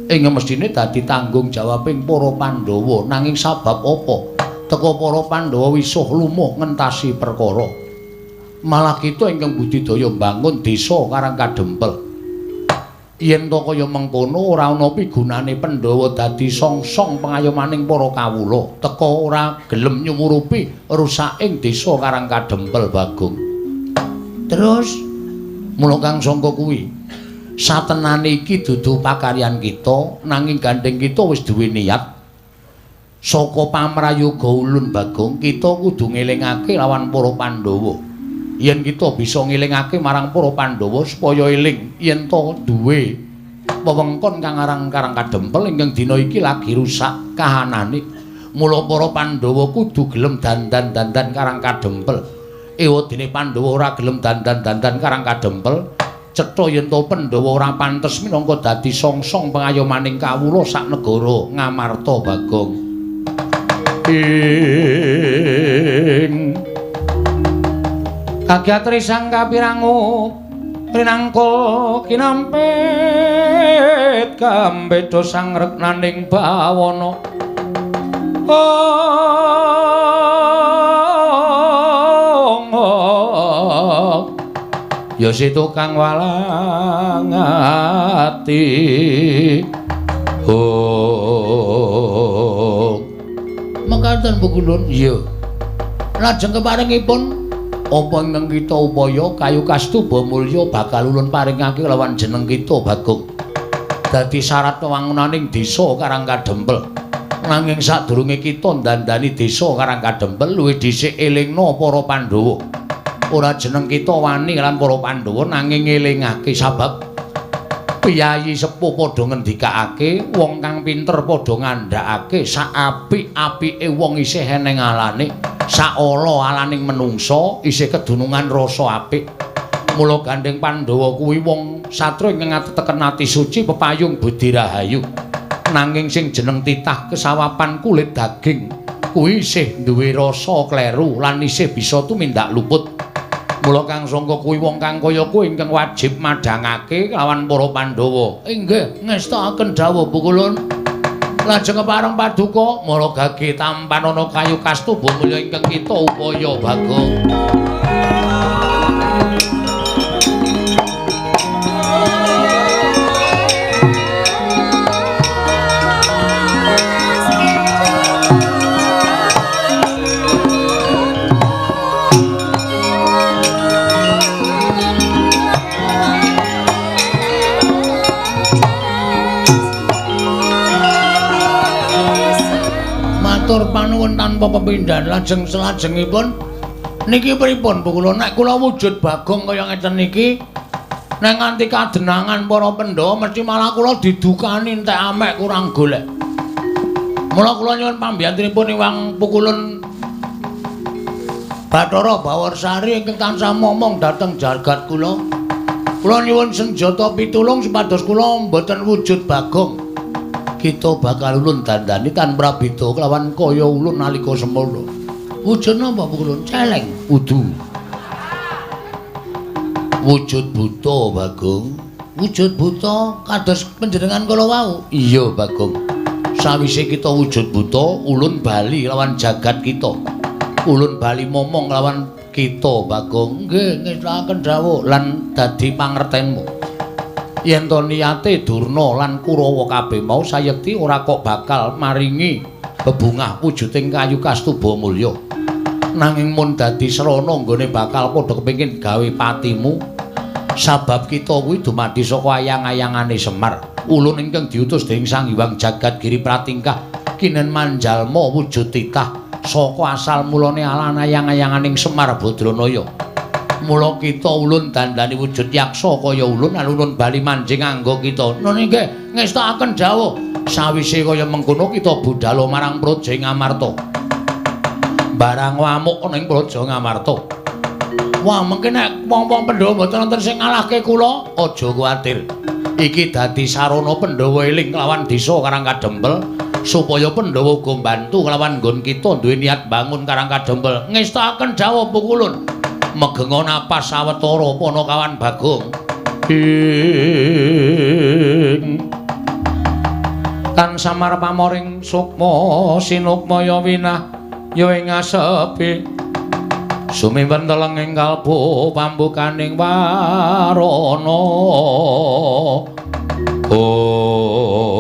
Ing mestine dadi tanggung jawab ing para Pandhawa. Nanging sabab apa? Teka para Pandhawa wisuh lumuh ngentasi perkara. Malah kita ingkang budidaya mbangun desa Karang Kadempel. Yen to kaya mengkono ora ana pigunane Pandhawa dadi songsong pengayomaning para kawula. Teka ora gelem nyumurupi rusaking desa Karang Kadempel Bagong. Terus mula kang sangka kuwi satenane iki dudu pakaryan kita nanging gandeng kita wis duwe niat saka pamrayoga ulun Bagong kita kudu ngelingake lawan para Pandhawa. Yen kita bisa ngelingake marang para Pandhawa supaya eling yen to duwe wewengkon kang aran Karang Kadempel ingkang dina iki lagi rusak kahanane. Mula para Pandhawa kudu gelem dandan-dandan Karang Kadempel. Ewadene Pandhawa ora gelem dandan-dandan Karang Kadempel, cetha yen to Pandhawa ora pantes minangka dadi songsong pengayomaning kawula sak negara Ngamarta Bagong. Ing kagyatri sang kapirangu rinangka kinampit kambeda sang reknaning bawana. Ya si tukang walang ati. Oh. Mekaten pukulun. Iya. Lajeng keparengipun apa ingkang kita upaya kayu kastuba mulya bakal ulun paringake lawan jeneng kita Bagong. Dadi syarat wangunaning desa Karang Kadempel. Nanging sadurunge kita ndandani desa Karang Kadempel luwih dhisik elingna para Pandhawa. Ora jeneng kita wani lan para Pandhawa nanging ngelingake sabab piyayi sepuh padha ngendikake, wong kang pinter padha ngandhakake sak apik-apike wong isih eneng alane, sak ala alaning menungsa isih kedunungan rasa apik. Mula gandeng Pandhawa kuwi wong satria ingkang ateteken ati suci pepayung budi rahayu. Nanging sing jeneng titah kesawapan kulit daging Kuwi isih duwe rasa kleru lan isih bisa tumindak luput. Mula Kang Sangka kuwi wong kang kaya kuwi ingkang wajib madhangake lawan para Pandhawa. Inggih, ngestakaken dawuh Pukulun. Lajeng kepareng paduka mara gage tampanana kayu kastuba mulya ingkang kita upaya Bagong. Matur panuwun tanpa pepindhan. Lajeng selajengipun niki pripun Bu kula? Nek kula wujud Bagong kaya ngeten niki nek nganti kadenangan para Pandhawa mesti malah kula didukani entek amek kurang golek. Mula kula nyuwun pambiyantunipun Iwang Pukulun Bathara Bawarsari ingkang tansah momong dhateng jagat kula. Kula nyuwun senjata pitulung supados kula mboten wujud Bagong. Kita bakal ulun dandani tan prabeda kelawan kaya ulun nalika semana. Wujud napa Pukulun? Celeng. Udu. Wujud buta Bagong. Wujud buta kados panjenengan kala wau. Iya Bagong. Sawise kita wujud buta, ulun bali lawan jagat kita. Ulun bali momong lawan kita Bagong. Nggih, ngestakaken dawuh lan dadi pangertenmu. Yen to niyate Durna lan Kurawa kabeh mau sayekti ora kok bakal maringi bebungah wujuding kayu kastuba mulya. Nanging mun dadi srana nggone bakal padha kepengin gawe patimu sabab kita kuwi dumadi saka ayang-ayangane Semar. Ulun ingkang diutus dening Sang Hyang Jagat Giri Pratingkah kinen manjalma wujud titah saka asal mulane alan ayang-ayanganing Semar Badranaya. Mula kita ulun dandani wujud yaksa kaya ulun lan ulun bali manjing anggo kita. Nun inggih ngestakaken dawuh. Sawise kaya mengkono kita budhal marang Praja Ngamarta. Barang ngamuk ana ing Praja Ngamarta. Wah, mengke nek wong-wong Pandhawa mboten wonten sing ngalahke kula, aja kuwatir. Iki dadi sarana Pandhawa eling kelawan desa Karang Kadempel supaya Pandhawa uga mbantu kelawan nggon kita duwe niat bangun Karang Kadempel. Ngestakaken dawuh Pukulun. Megenga napas sawetara Panakawan Bagong. Ing tan samar pamoring sukma sinukmaya winah ya ing asepi sumiwen teleng ing kalbu pambukaning warana. Oh,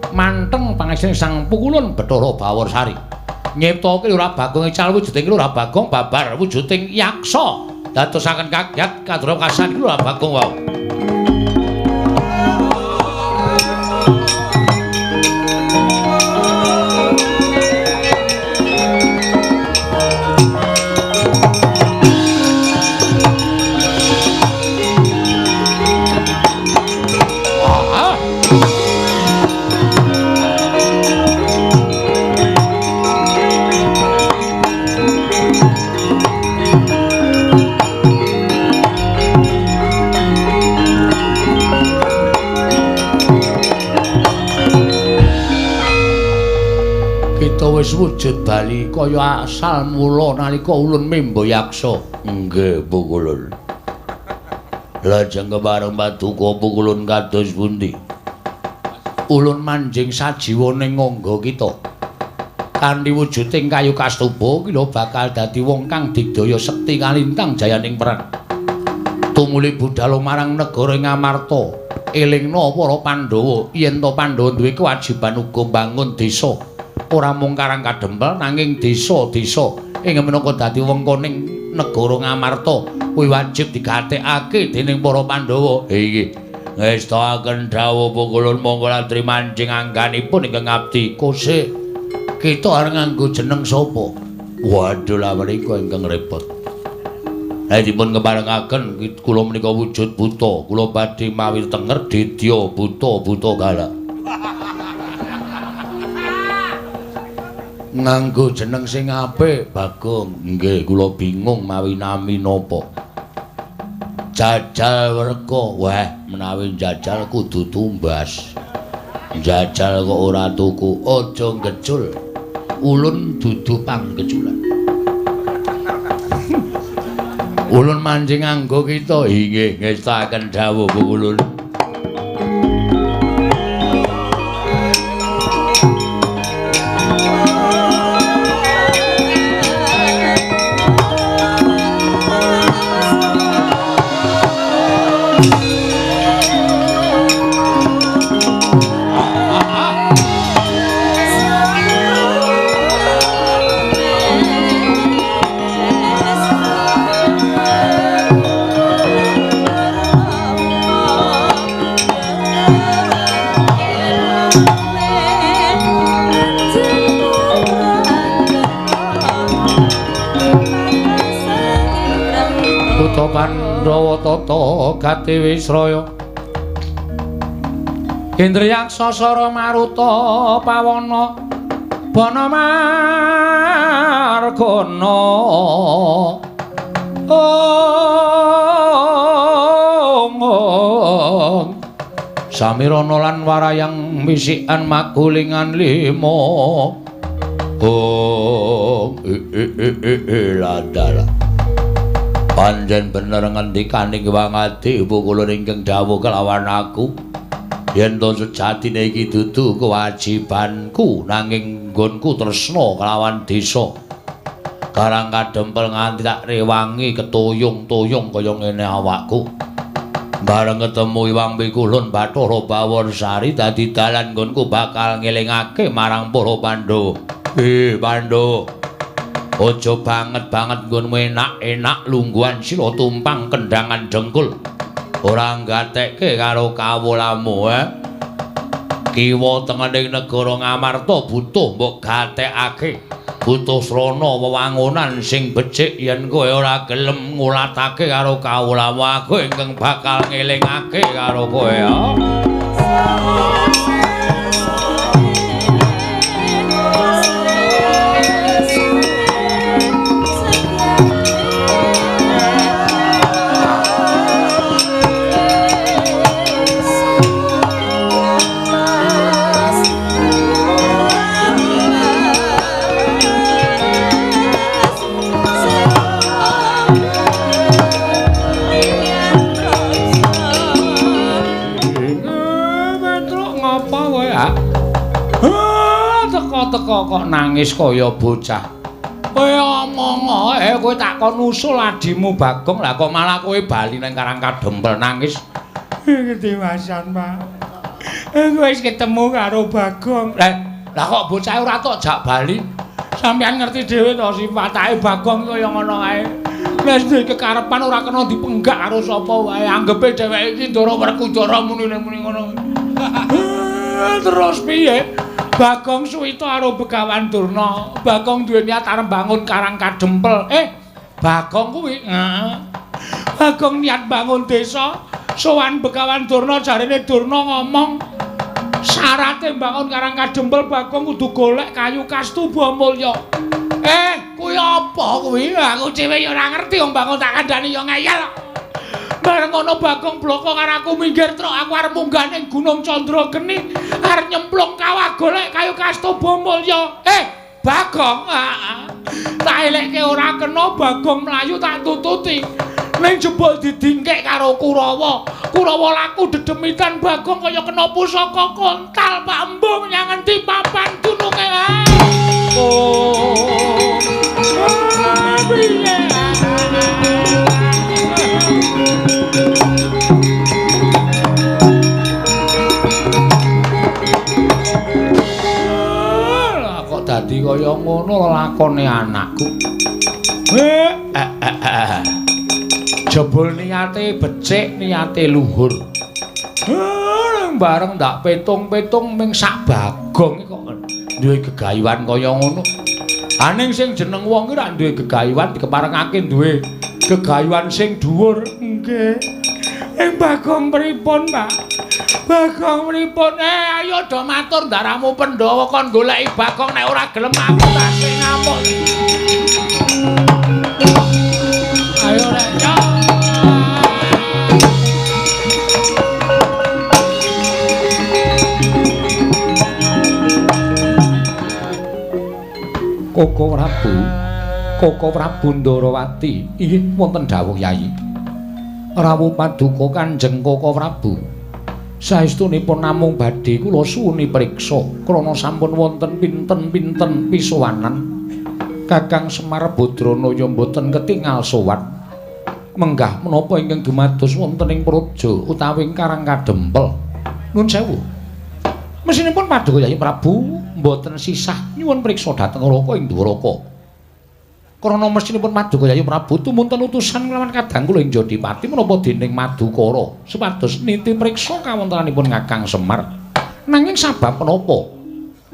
manteng pangesting Sang Pukulun Bathara Bawarsari. Nyiptake Lurah Bagong ical wujuding Lurah Bagong babar wujuding yaksa dadosaken kagyat kadra kasan Lurah Bagong wau. Wis wujud bali kaya asal mula nalika ulun membo yaksa. Nggih, Pukulun. Lajeng kepareng paduka Pukulun kados pundi? Ulun manjing sajiwa ning ngangga kita. Kanthi wujuding kayu kastuba ki lho bakal dadi wong kang digdaya sekti kalintang jayaning perang. Tumuli budhal marang negara Ngamarta, elingna para Pandhawa yen to Pandhawa duwe kewajiban uga mbangun desa. Ora mung Karang Kadempel nanging desa-desa ing minangka dadi wengkoning negara Ngamarta kuwi wajib digatekake dening para Pandhawa. Iki ngestakaken dawuh Pukulun monggo latri manjing angganipun ingkang ngabdi. Kose kita arep nganggo jeneng sapa? Waduh lha menika ingkang repot. Lah dipun keparengaken kula menika wujud buta, kula badhe mawi tenger dedya buta-buta galak. Nganggo jeneng sing apik Bagong. Nggih, kula bingung mawi nami napa. Jajal werka. Wah, menawi jajal kudu tumbas. Jajal kok ora tuku, aja ngecul. Ulun dudu panggeculan. Ulun manjing anggo kita inggih ngestakaken dawuh Pukulun. Pandhawa tata gati wisraya Indriyaksa sara maruta pawana bana margana ong samirana lan warayang wisikan magulingan lima ong ladala. Pancen bener ngendikaning Wangadi Ibu kula ingkang dawuh kelawan aku yen to sejatine iki dudu kewajibanku nanging nggonku tresna kelawan desa Karang Kadempel nganti tak rewangi ketuyung-tuyung kaya ngene awakku. Bareng ketemu Iwang Pikulun Bathara Baworsari dadi dalan nggonku bakal ngelingake marang para Pandhawa. Pandhawa, aja banget-banget nggonmu enak-enak lungguhan sira tumpang kendangan dengkul. Ora nggatekke karo kawulamu, Kiwa tengening negara Ngamarta butuh mbok gatekake. Butuh srana wewangunan sing becik yen kowe ora gelem ngulatake karo kawulamu aku ingkang bakal ngelingake karo kowe ya. Teko kok nangis kaya bocah. Kowe omong ae kowe tak kon usul adimu Bagong, lah kok malah kowe bali nang Karang Kadempel nangis. Ketiwasan, Pak. Aku wis ketemu karo Bagong. Lah kok bocah ora tok jak bali? Sampeyan ngerti dhewe to sifatake Bagong kaya ngono kae. Wis duwe kekarepan ora kena dipenggak karo sapa wae. Anggepe dheweke iki Ndara Werkudara muni-muni ngono. Terus piye? Bagong suwita karo Begawan Durna. Bagong duwe niat arep bangun Karang Kadempel. Bagong kuwi. Heeh. Bagong niat bangun desa. Sowan Begawan Durna jarene Durna ngomong syarate bangun Karang Kadempel Bagong kudu golek kayu kastuba mulya. Kuwi apa kuwi? Aku dhewe ya ora ngerti wong bangun tak kandhani ya ngeyel. Bareng ngono Bagong bloko karo aku minggir truk aku arep munggah ning Gunung Candrageni arep nyemplung kawah golek kayu kastuba mulya. Bagong, tak elekke ora kena Bagong mlayu tak tututi. Ning jebul didingkek karo Kurawa. Kurawa laku dedemitan Bagong kaya kena pusaka kontal Pak Embung nyang endi papan gununge. Oh. Piye? Lah kok dadi kaya ngono lelakone anakku. Jebul niate becik, niate luhur. Bareng ndak petung-petung ming sak Bagong kok duwe gegayuhan kaya ngono. Aning sing jeneng wong ki rak duwe gegayuhan dikeparengake duwe gegayuhan sing dhuwur. Nggih. Bagong pripun, Pak? Bagong pripun? Ayo do matur ndaramu Pandhawa kon goleki Bagong nek ora gelem aku tak sing ngamuk. Ayo rek. Koko Prabu, Koko Prabu Ndarawati, inggih wonten dawuh Yayi. Rawuh paduka Kanjeng Koko Prabu. Saestunipun namung badhe kula suwuni priksa krana sampun wonten pinten-pinten pisowanan. Kakang Semar Badranaya mboten ketingal sowan. Menggah menapa ingkang dumados wonten ing praja utawi ing Karang Kadempel. Nun sewu. Mesinipun paduka Yayi Prabu mboten sisah nyuwun priksa dhateng Raka ing Dwaraka. Krana mesinipun paduka Yayi Prabu tumunten utusan kelawan kadang kula ing Jodipati menapa dening Madukara supados niti priksa kawontenanipun Kakang Semar. Nanging sabab menapa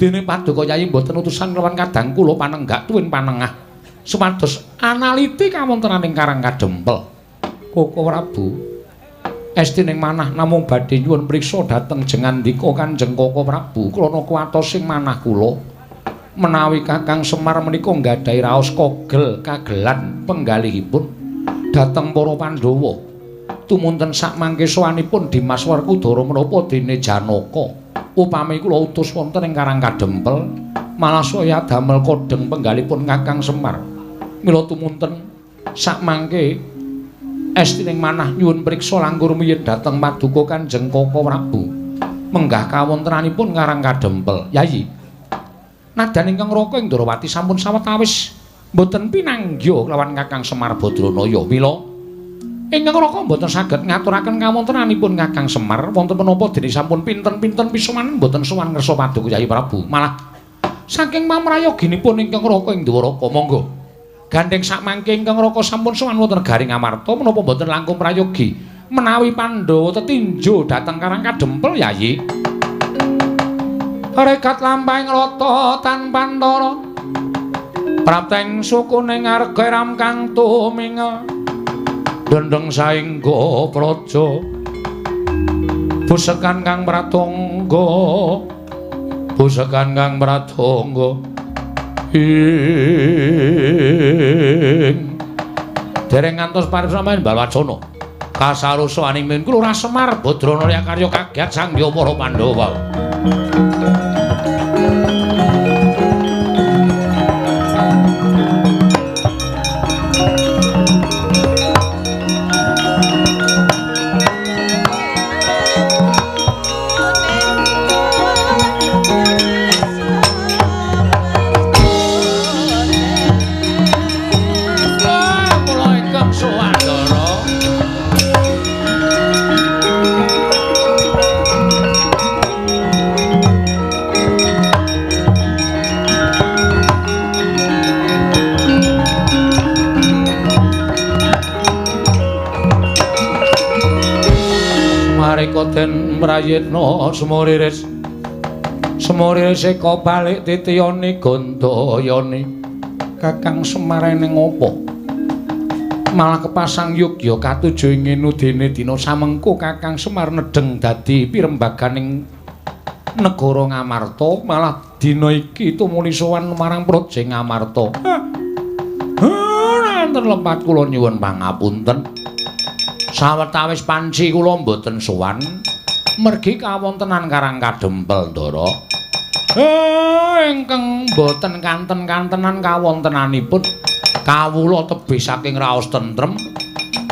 dene paduka Yayi mboten utusan kelawan kadang kula panenggak tuwin panengah supados analiti kawontenaning Karang Kadempel. Koko Prabu estining manah namung badhe nyuwun priksa dhateng jengandika Kanjeng Koko Prabu krana kuwatos sing manah kula menawi Kakang Semar menika nggadahi raos kogel kagelan penggalihipun dhateng para Pandhawa. Tumunten sakmangke sowanipun Dimas Werkudara menapa dene Janaka upami kula utus wonten ing Karang Kadempel malah saya damel kodheng penggalipun Kakang Semar. Mila tumunten sakmangke estining manah nyuwun priksa langkung rumiyin dhateng paduka Kanjeng Koko Prabu menggah kawontenanipun Karang Kadempel. Yayi, nadan ingkang Raka ing Ndarawati sampun sawetawis mboten pinanggya kelawan Kakang Semar Badranaya. Mila ingkang Raka mboten saged ngaturaken kawontenanipun Kakang Semar wonten menapa dene sampun pinten-pinten pisowanan mboten sowan ngersa paduka Yayi Prabu. Malah saking pamrayoginipun ingkang Raka ing Dwaraka monggo gandheng sakmangke ingkang Raka sampun sowan wonten negari Ngamarta menapa mboten langkung prayogi menawi Pandhawa tetinjo dhateng Karang Kadempel Yayi. Rekat lampahing rata tanpantara prapteng sukune ngarga ram kang tumingel dendeng saengga praja busekan kang pratangga busekan kang pratangga ing dereng ngantos parip sampeyan Balwacana kasarusaning min kula Semar Badranaya karya kagiat sangya para Pandhawa. Den prayitna sumuriris sumuriris eka balik titiyane gandayane Kakang Semar ning apa malah kepasang yogya katuju ing ngene dina samengko Kakang Semar nedheng dadi pirembaganing negara Ngamarta malah dina iki tumuli sowan marang praja Ngamarta. Wonten lepat kula nyuwun pangapunten. Sawetawis panci kula mboten sowan mergi kawontenan Karang Kadempel Ndara. Ingkang mboten kanten-kantenan kawontenanipun kawula tebih saking raos tentrem.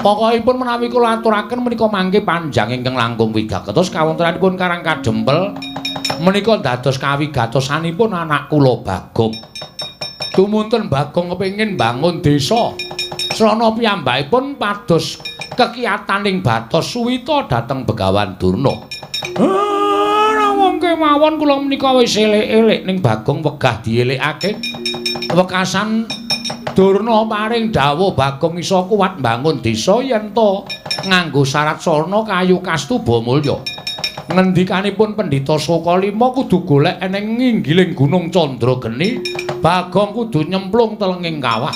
Pokokipun menawi kula aturaken menika mangke panjang ingkang langkung wigatos kawontenanipun Karang Kadempel menika dados kawigatosanipun anak kula Bagong. Tumunten Bagong kepengin bangun desa. Srana piyambakipun pados kekiyataning batos suwita dhateng Begawan Durna. Wong kemawon kula menika wis elek-elek ning Bagong wegah dielekake. Wekasan Durna paring dawuh Bagong iso kuat mbangun desa yen to nganggo syarat sarana kayu kastuba mulya. Ngendikanipun Pendhita Sukalima kudu golek eneng nginggiling Gunung Candrageni, Bagong kudu nyemplung telenging kawah.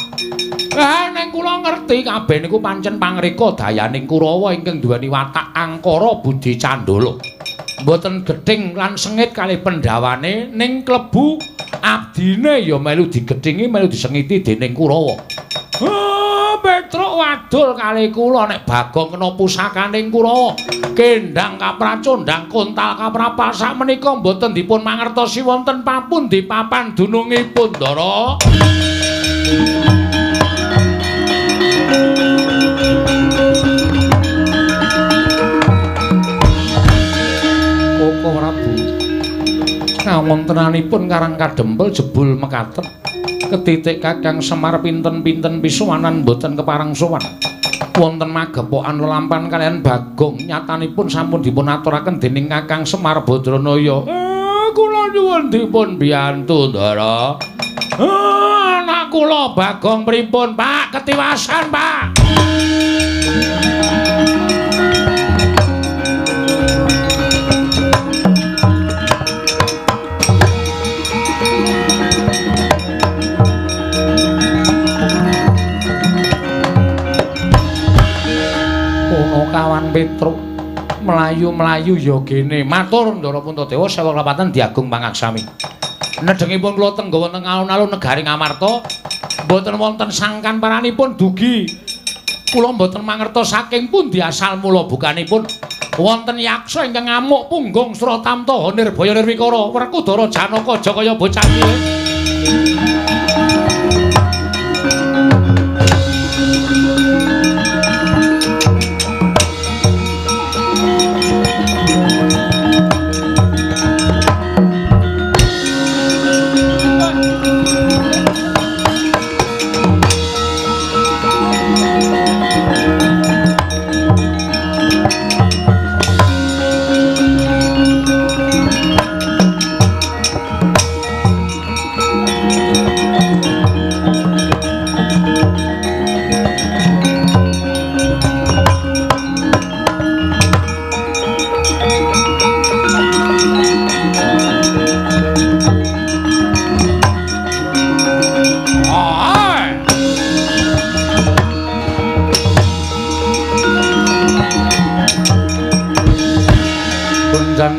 Neng kula ngerti kabeh niku pancen pangreka dayaning Kurawa ingkang duweni watak angkara budi candala. Mboten gething lan sengit kalih pendhawane ning klebu abdine ya melu digethingi melu disengiti dening Kurawa. Petruk wadul kalih kula nek Bagong kena pusakaning Kurawa. Kendang kapracondang kontal kaprapal sakmenika mboten dipun mangertosi wonten papundi papan dunungipun, Ndara. Koko Prabu, kawontenanipun Karang Kadempel jebul mekaten. Ketitik Kakang Semar pinten-pinten pisuwanan mboten kepareng sowan. Wonten magepokan lelampan kaliyan Bagong nyatanipun sampun dipun aturaken dening Kakang Semar Badranaya. Kula nyuwun dipun biyantu, Ndara. Anak kula Bagong pripun, Pak? Ketiwasan, Pak. Kawan Petruk mlayu-mlayu ya gene. Matur Ndara Puntadewa sewa klapatan diagung pangaksami. Nedhengipun kula tengga wonten alun-alun negari Ngamarta, mboten wonten sangkan paranipun dugi. Kula mboten mangertos saking pundi asal mula bukanipun wonten yaksa ingkang ngamuk punggung Sratamta Nirbaya Nirwikara Werkudara Janaka Jakaya bocah cilik.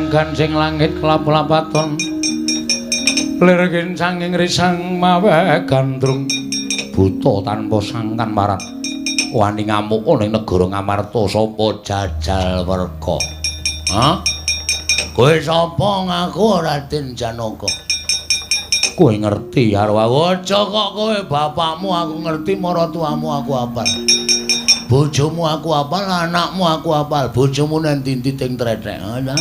Gancing langit kelap-lapaton lir kincanging risang mawe gandrung buta tanpa sangkan marat wani ngamuk ning negara Ngamarta sapa jajal werka. Ha? Kowe sapa ngaku Raden Janaka? Kowe ngerti karo aku? Aja kok kowe bapakmu aku ngerti, maratuamu aku apal. Bojomu aku apal, anakmu aku apal. Bojomu nang ndi-ndi teng trethek. Ha?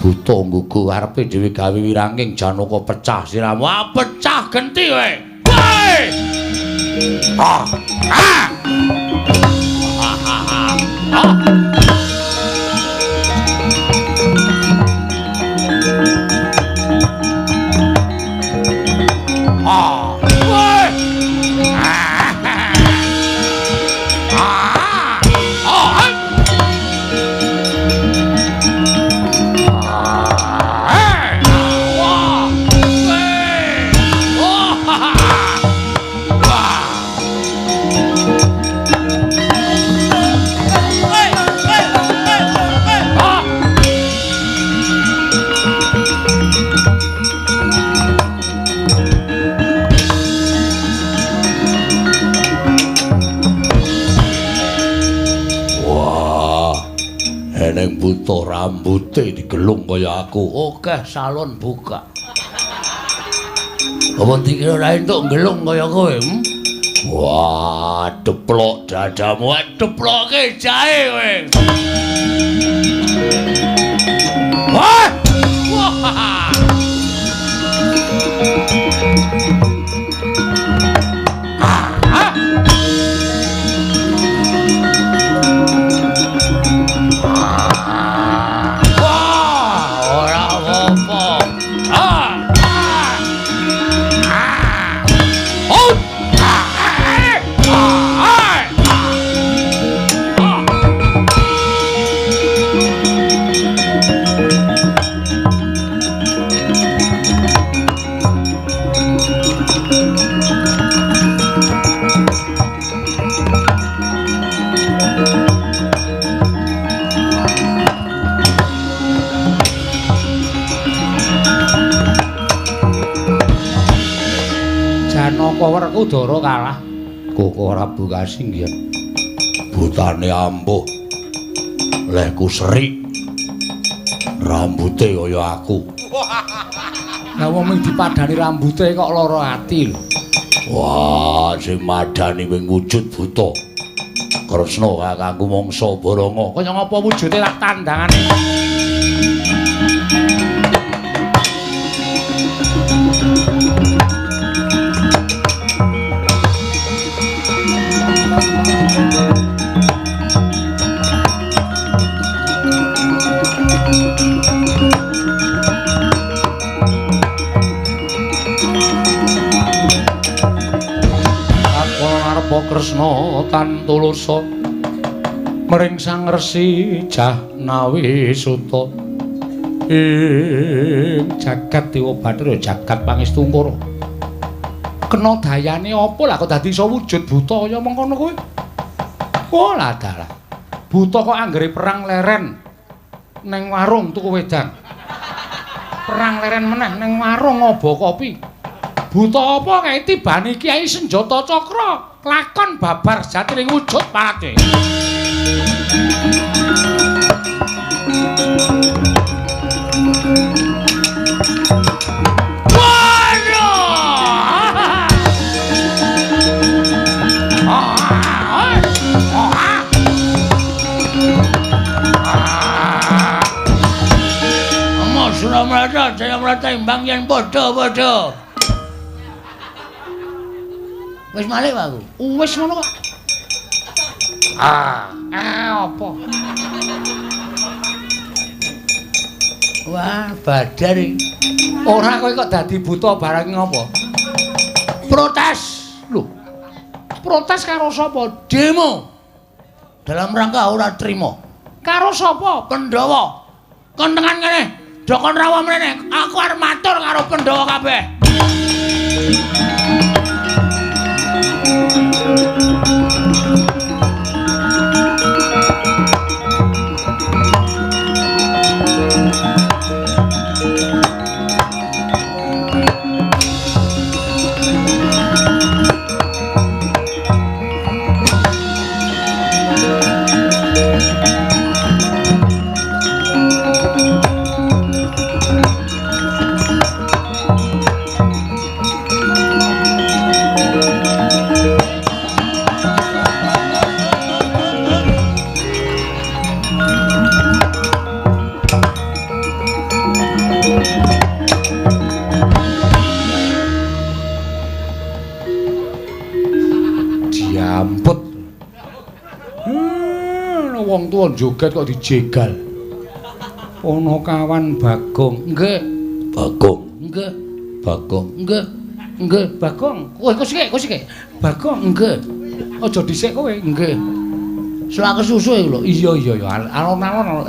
Buta nggugu arepe dhewe gawe wiranging Janaka pecah siramu. Ah, pecah genti kowe. Woi! Ah! Ah! Ah! Ah! Ah! Woi! Ah! Ah! Ah! Eneng buta rambute digelung kaya aku. Oke, salon buka. Apa dikira ora entuk gelung kaya kowe? Wah, deplok dadamu, deploke jahe kowe. Wah! Wah! Janaka Werkudara kalah. Koko Prabu kasinggihan. Butane ampuh. Lehku serik. Rambute kaya aku. Lah wong mung dipadani rambute kok lara ati lho. Wah, sing madani wing wujud buta. Kresna kakangku mangsa Baranga. Kaya ngapa wujude tak tandangane. Kresna tan tulusa mring Sang Resi Jahnawi Suta ing jagat Dewa Bathara jagat Pangestungkara. Kena dayane apa lah kok dadi iso wujud buta kaya mengkono kuwi? Oh lah dalah. Buta kok anggere perang leren neng warung tuku wedang. Perang leren meneh neng warung ngobo kopi. Buta apa kae tibane kiai senjata cakra lakon babar sejatining wujud parate. Amo Suramrata Jayamrata imbang yen padha-padha. Wis malih aku. Wis ngono kok. Ah, apa? Wah, badar iki. Ora kowe kok dadi buta barang ngopo? Protes. Lho. Protes karo sapa? Demo. Dalam rangka ora trima. Karo sapa? Pandhawa. Kon tekan kene. Dokon rawa mrene. Aku arep matur karo Pandhawa kabeh. Diamput. Wong tuwa joget kok dijegal. Ana kawan Bagong. Nggih. Bagong. Nggih. Bagong. Nggih. Nggih, Bagong. Kowe kok sik. Bagong. Nggih. Aja dhisik kowe. Nggih. Selak kesusu iku lho. Iya iya ya, alon-alon.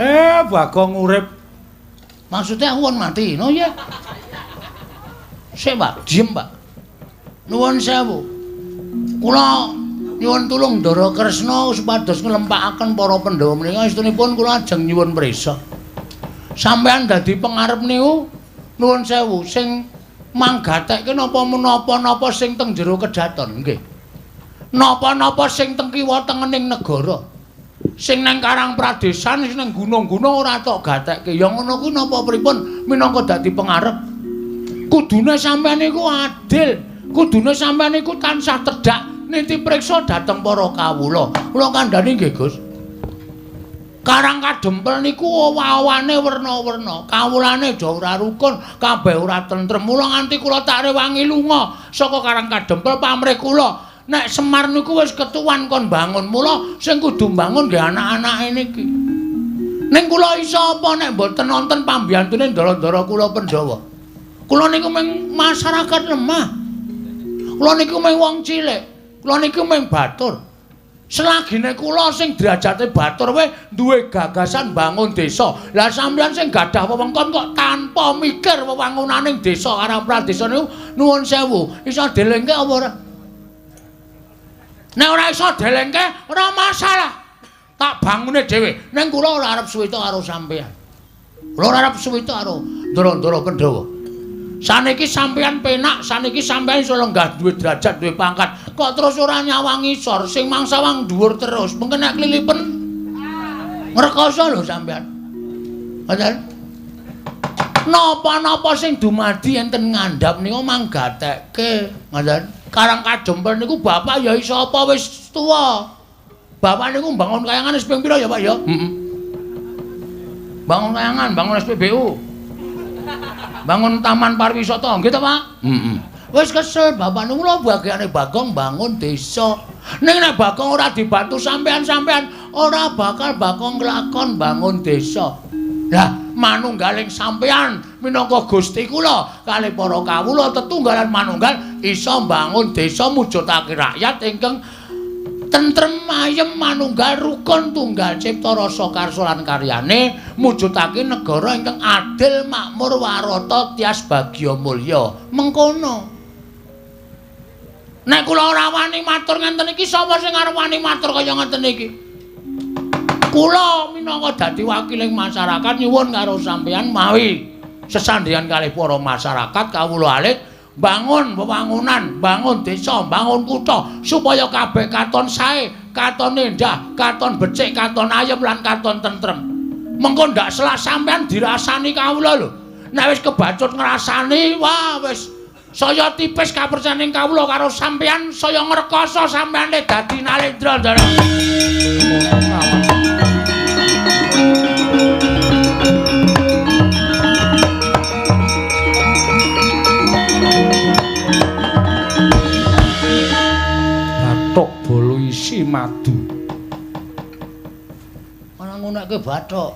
Bagong urip. Maksudnya aku kon mati, no ya. Sik, Pak, diem, Pak. Nuwun sewu. Kula nyuwun tulung Ndara Kresna supados nglempakaken para Pandhawa menika estunipun kula ajeng nyuwun prisa. Sampeyan dadi pengarep niku nuwun sewu sing manggatekke napa menapa-napa sing teng jero kedaton nggih. Napa-napa sing teng kiwa tengening negara. Sing nang Karang Pradesan, sing nang gunung-gunung ora tok gatekke. Ya ngono kuwi napa pripun minangka dadi pengarep? Kudune sampeyan niku adil, kudune sampeyan niku tansah tedhak niti priksa dhateng para kawula. Kula kandhani nggih, Gus. Karang Kadempel niku owah-owane werna-werna, kawulane do ora rukun, kabeh ora tentrem. Mula nganti kula tak rewangi lunga saka Karang Kadempel pamrih kula. Nek Semar niku wis ketuwan kon bangun, mula sing kudu mbangun nggih anak-anake niki. Ning kula iso apa nek mboten nonton pambiyantune ndara-ndara kula Pandhawa. Kula niku mung masyarakat lemah. Kula niku mung wong cilik. Kula niku mung batur. Selagine kula sing derajate batur wae duwe gagasan bangun desa. Lah sampeyan sing gadah wewengkon kok tanpa mikir wewangunaning desa Karang Pradesa niku nuwun sewu, iso delengke apa ora? Nek ora iso delengke ora masalah. Tak bangune dhewe. Ning kula ora arep suwita karo sampeyan. Kula ora arep suwita karo ndara-ndara Pandhawa. Saniki sampeyan penak, saniki sampeyan iso lenggah duwe derajat, duwe pangkat. Kok terus ora nyawang ngisor, sing mangsawang dhuwur terus. Mengke nek klilipen. Ngrekoso lho sampean. Ngoten. Napa-napa sing dumadi enten ngandhap niku manggatekke, ngoten. Karang Kajempel niku bapak ya iso apa wis tuwa. Bapak niku mbangun kayangan wis ping pira ya, Pak ya? Heeh. Bangun kayangan, bangun SPBU. Bangun taman pariwisata, nggih ta, Pak? Heeh. Wis kesel bapak niku lho bagiane Bagong bangun desa. Ning nek Bagong ora dibantu sampean-sampean, ora bakal Bagong nglakon bangun desa. Lah, manunggaling sampean minangka Gusti kula kalih para kawula tetunggalan manunggal iso mbangun desa mujudake rakyat ingkang tentrem ayem manunggal rukun tunggal cipta rasa karsa lan karyane mujudake negara ingkang adil makmur warata tias bagya mulya. Mengkono. Nek kula ora wani matur ngenten iki, sapa sing arep wani matur kaya ngenten iki? Kula minangka dadi wakiling masyarakat nyuwun karo sampeyan mawi sesandhingan kalih para masyarakat kawula alit bangun wewangunan, bangun desa, bangun kutha supaya kabeh katon sae, katon endah, katon becik, katon ayem lan katon tentrem. Mengko ndak selak sampeyan dirasani kawula lho. Nek wis kebacut ngrasani, wah wis saya tipis kapercayaning kawula karo sampeyan, saya ngrekoso sampeyan dadi Nalendra, Ndara. Bathok bolo isi madu. Ana ngunekke bathok.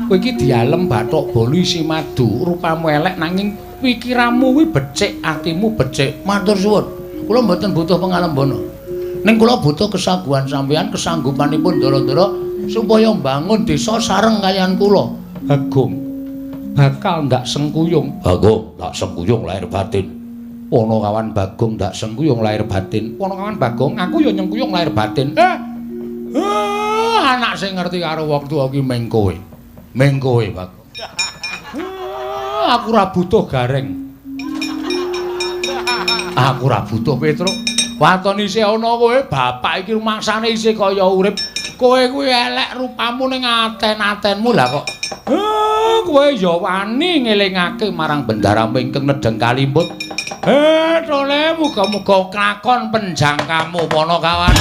Kowe iki dialem bathok bolo isi madu, rupamu elek nanging pikiranmu kuwi becik, atimu becik. Matur suwun. Kula mboten butuh pengalembana. Ning kula butuh kesaguhan sampeyan, kesanggupanipun ndara-ndara supaya mbangun desa sareng kaliyan kula. Bagong bakal ndak sengkuyung. Bagong ndak sengkuyung lahir batin. Ponokawan Bagong ndak sengkuyung lahir batin. Ponokawan Bagong, aku ya nyengkuyung lahir batin. Anak sing ngerti karo wong tuwa ki meng kowe. Meng kowe, Bagong. Aku ora butuh gareng. Aku ora butuh Petruk. Waton isih ana kowe, bapak iki rumangsane isih kaya urip. Kowe kuwi elek rupamu ning aten-atenmu lah kok. Kowe ya wani ngelingake marang bendaramu ingkang nedheng kalimput. Tole muga-muga klakon penjangkamu Ponokawan.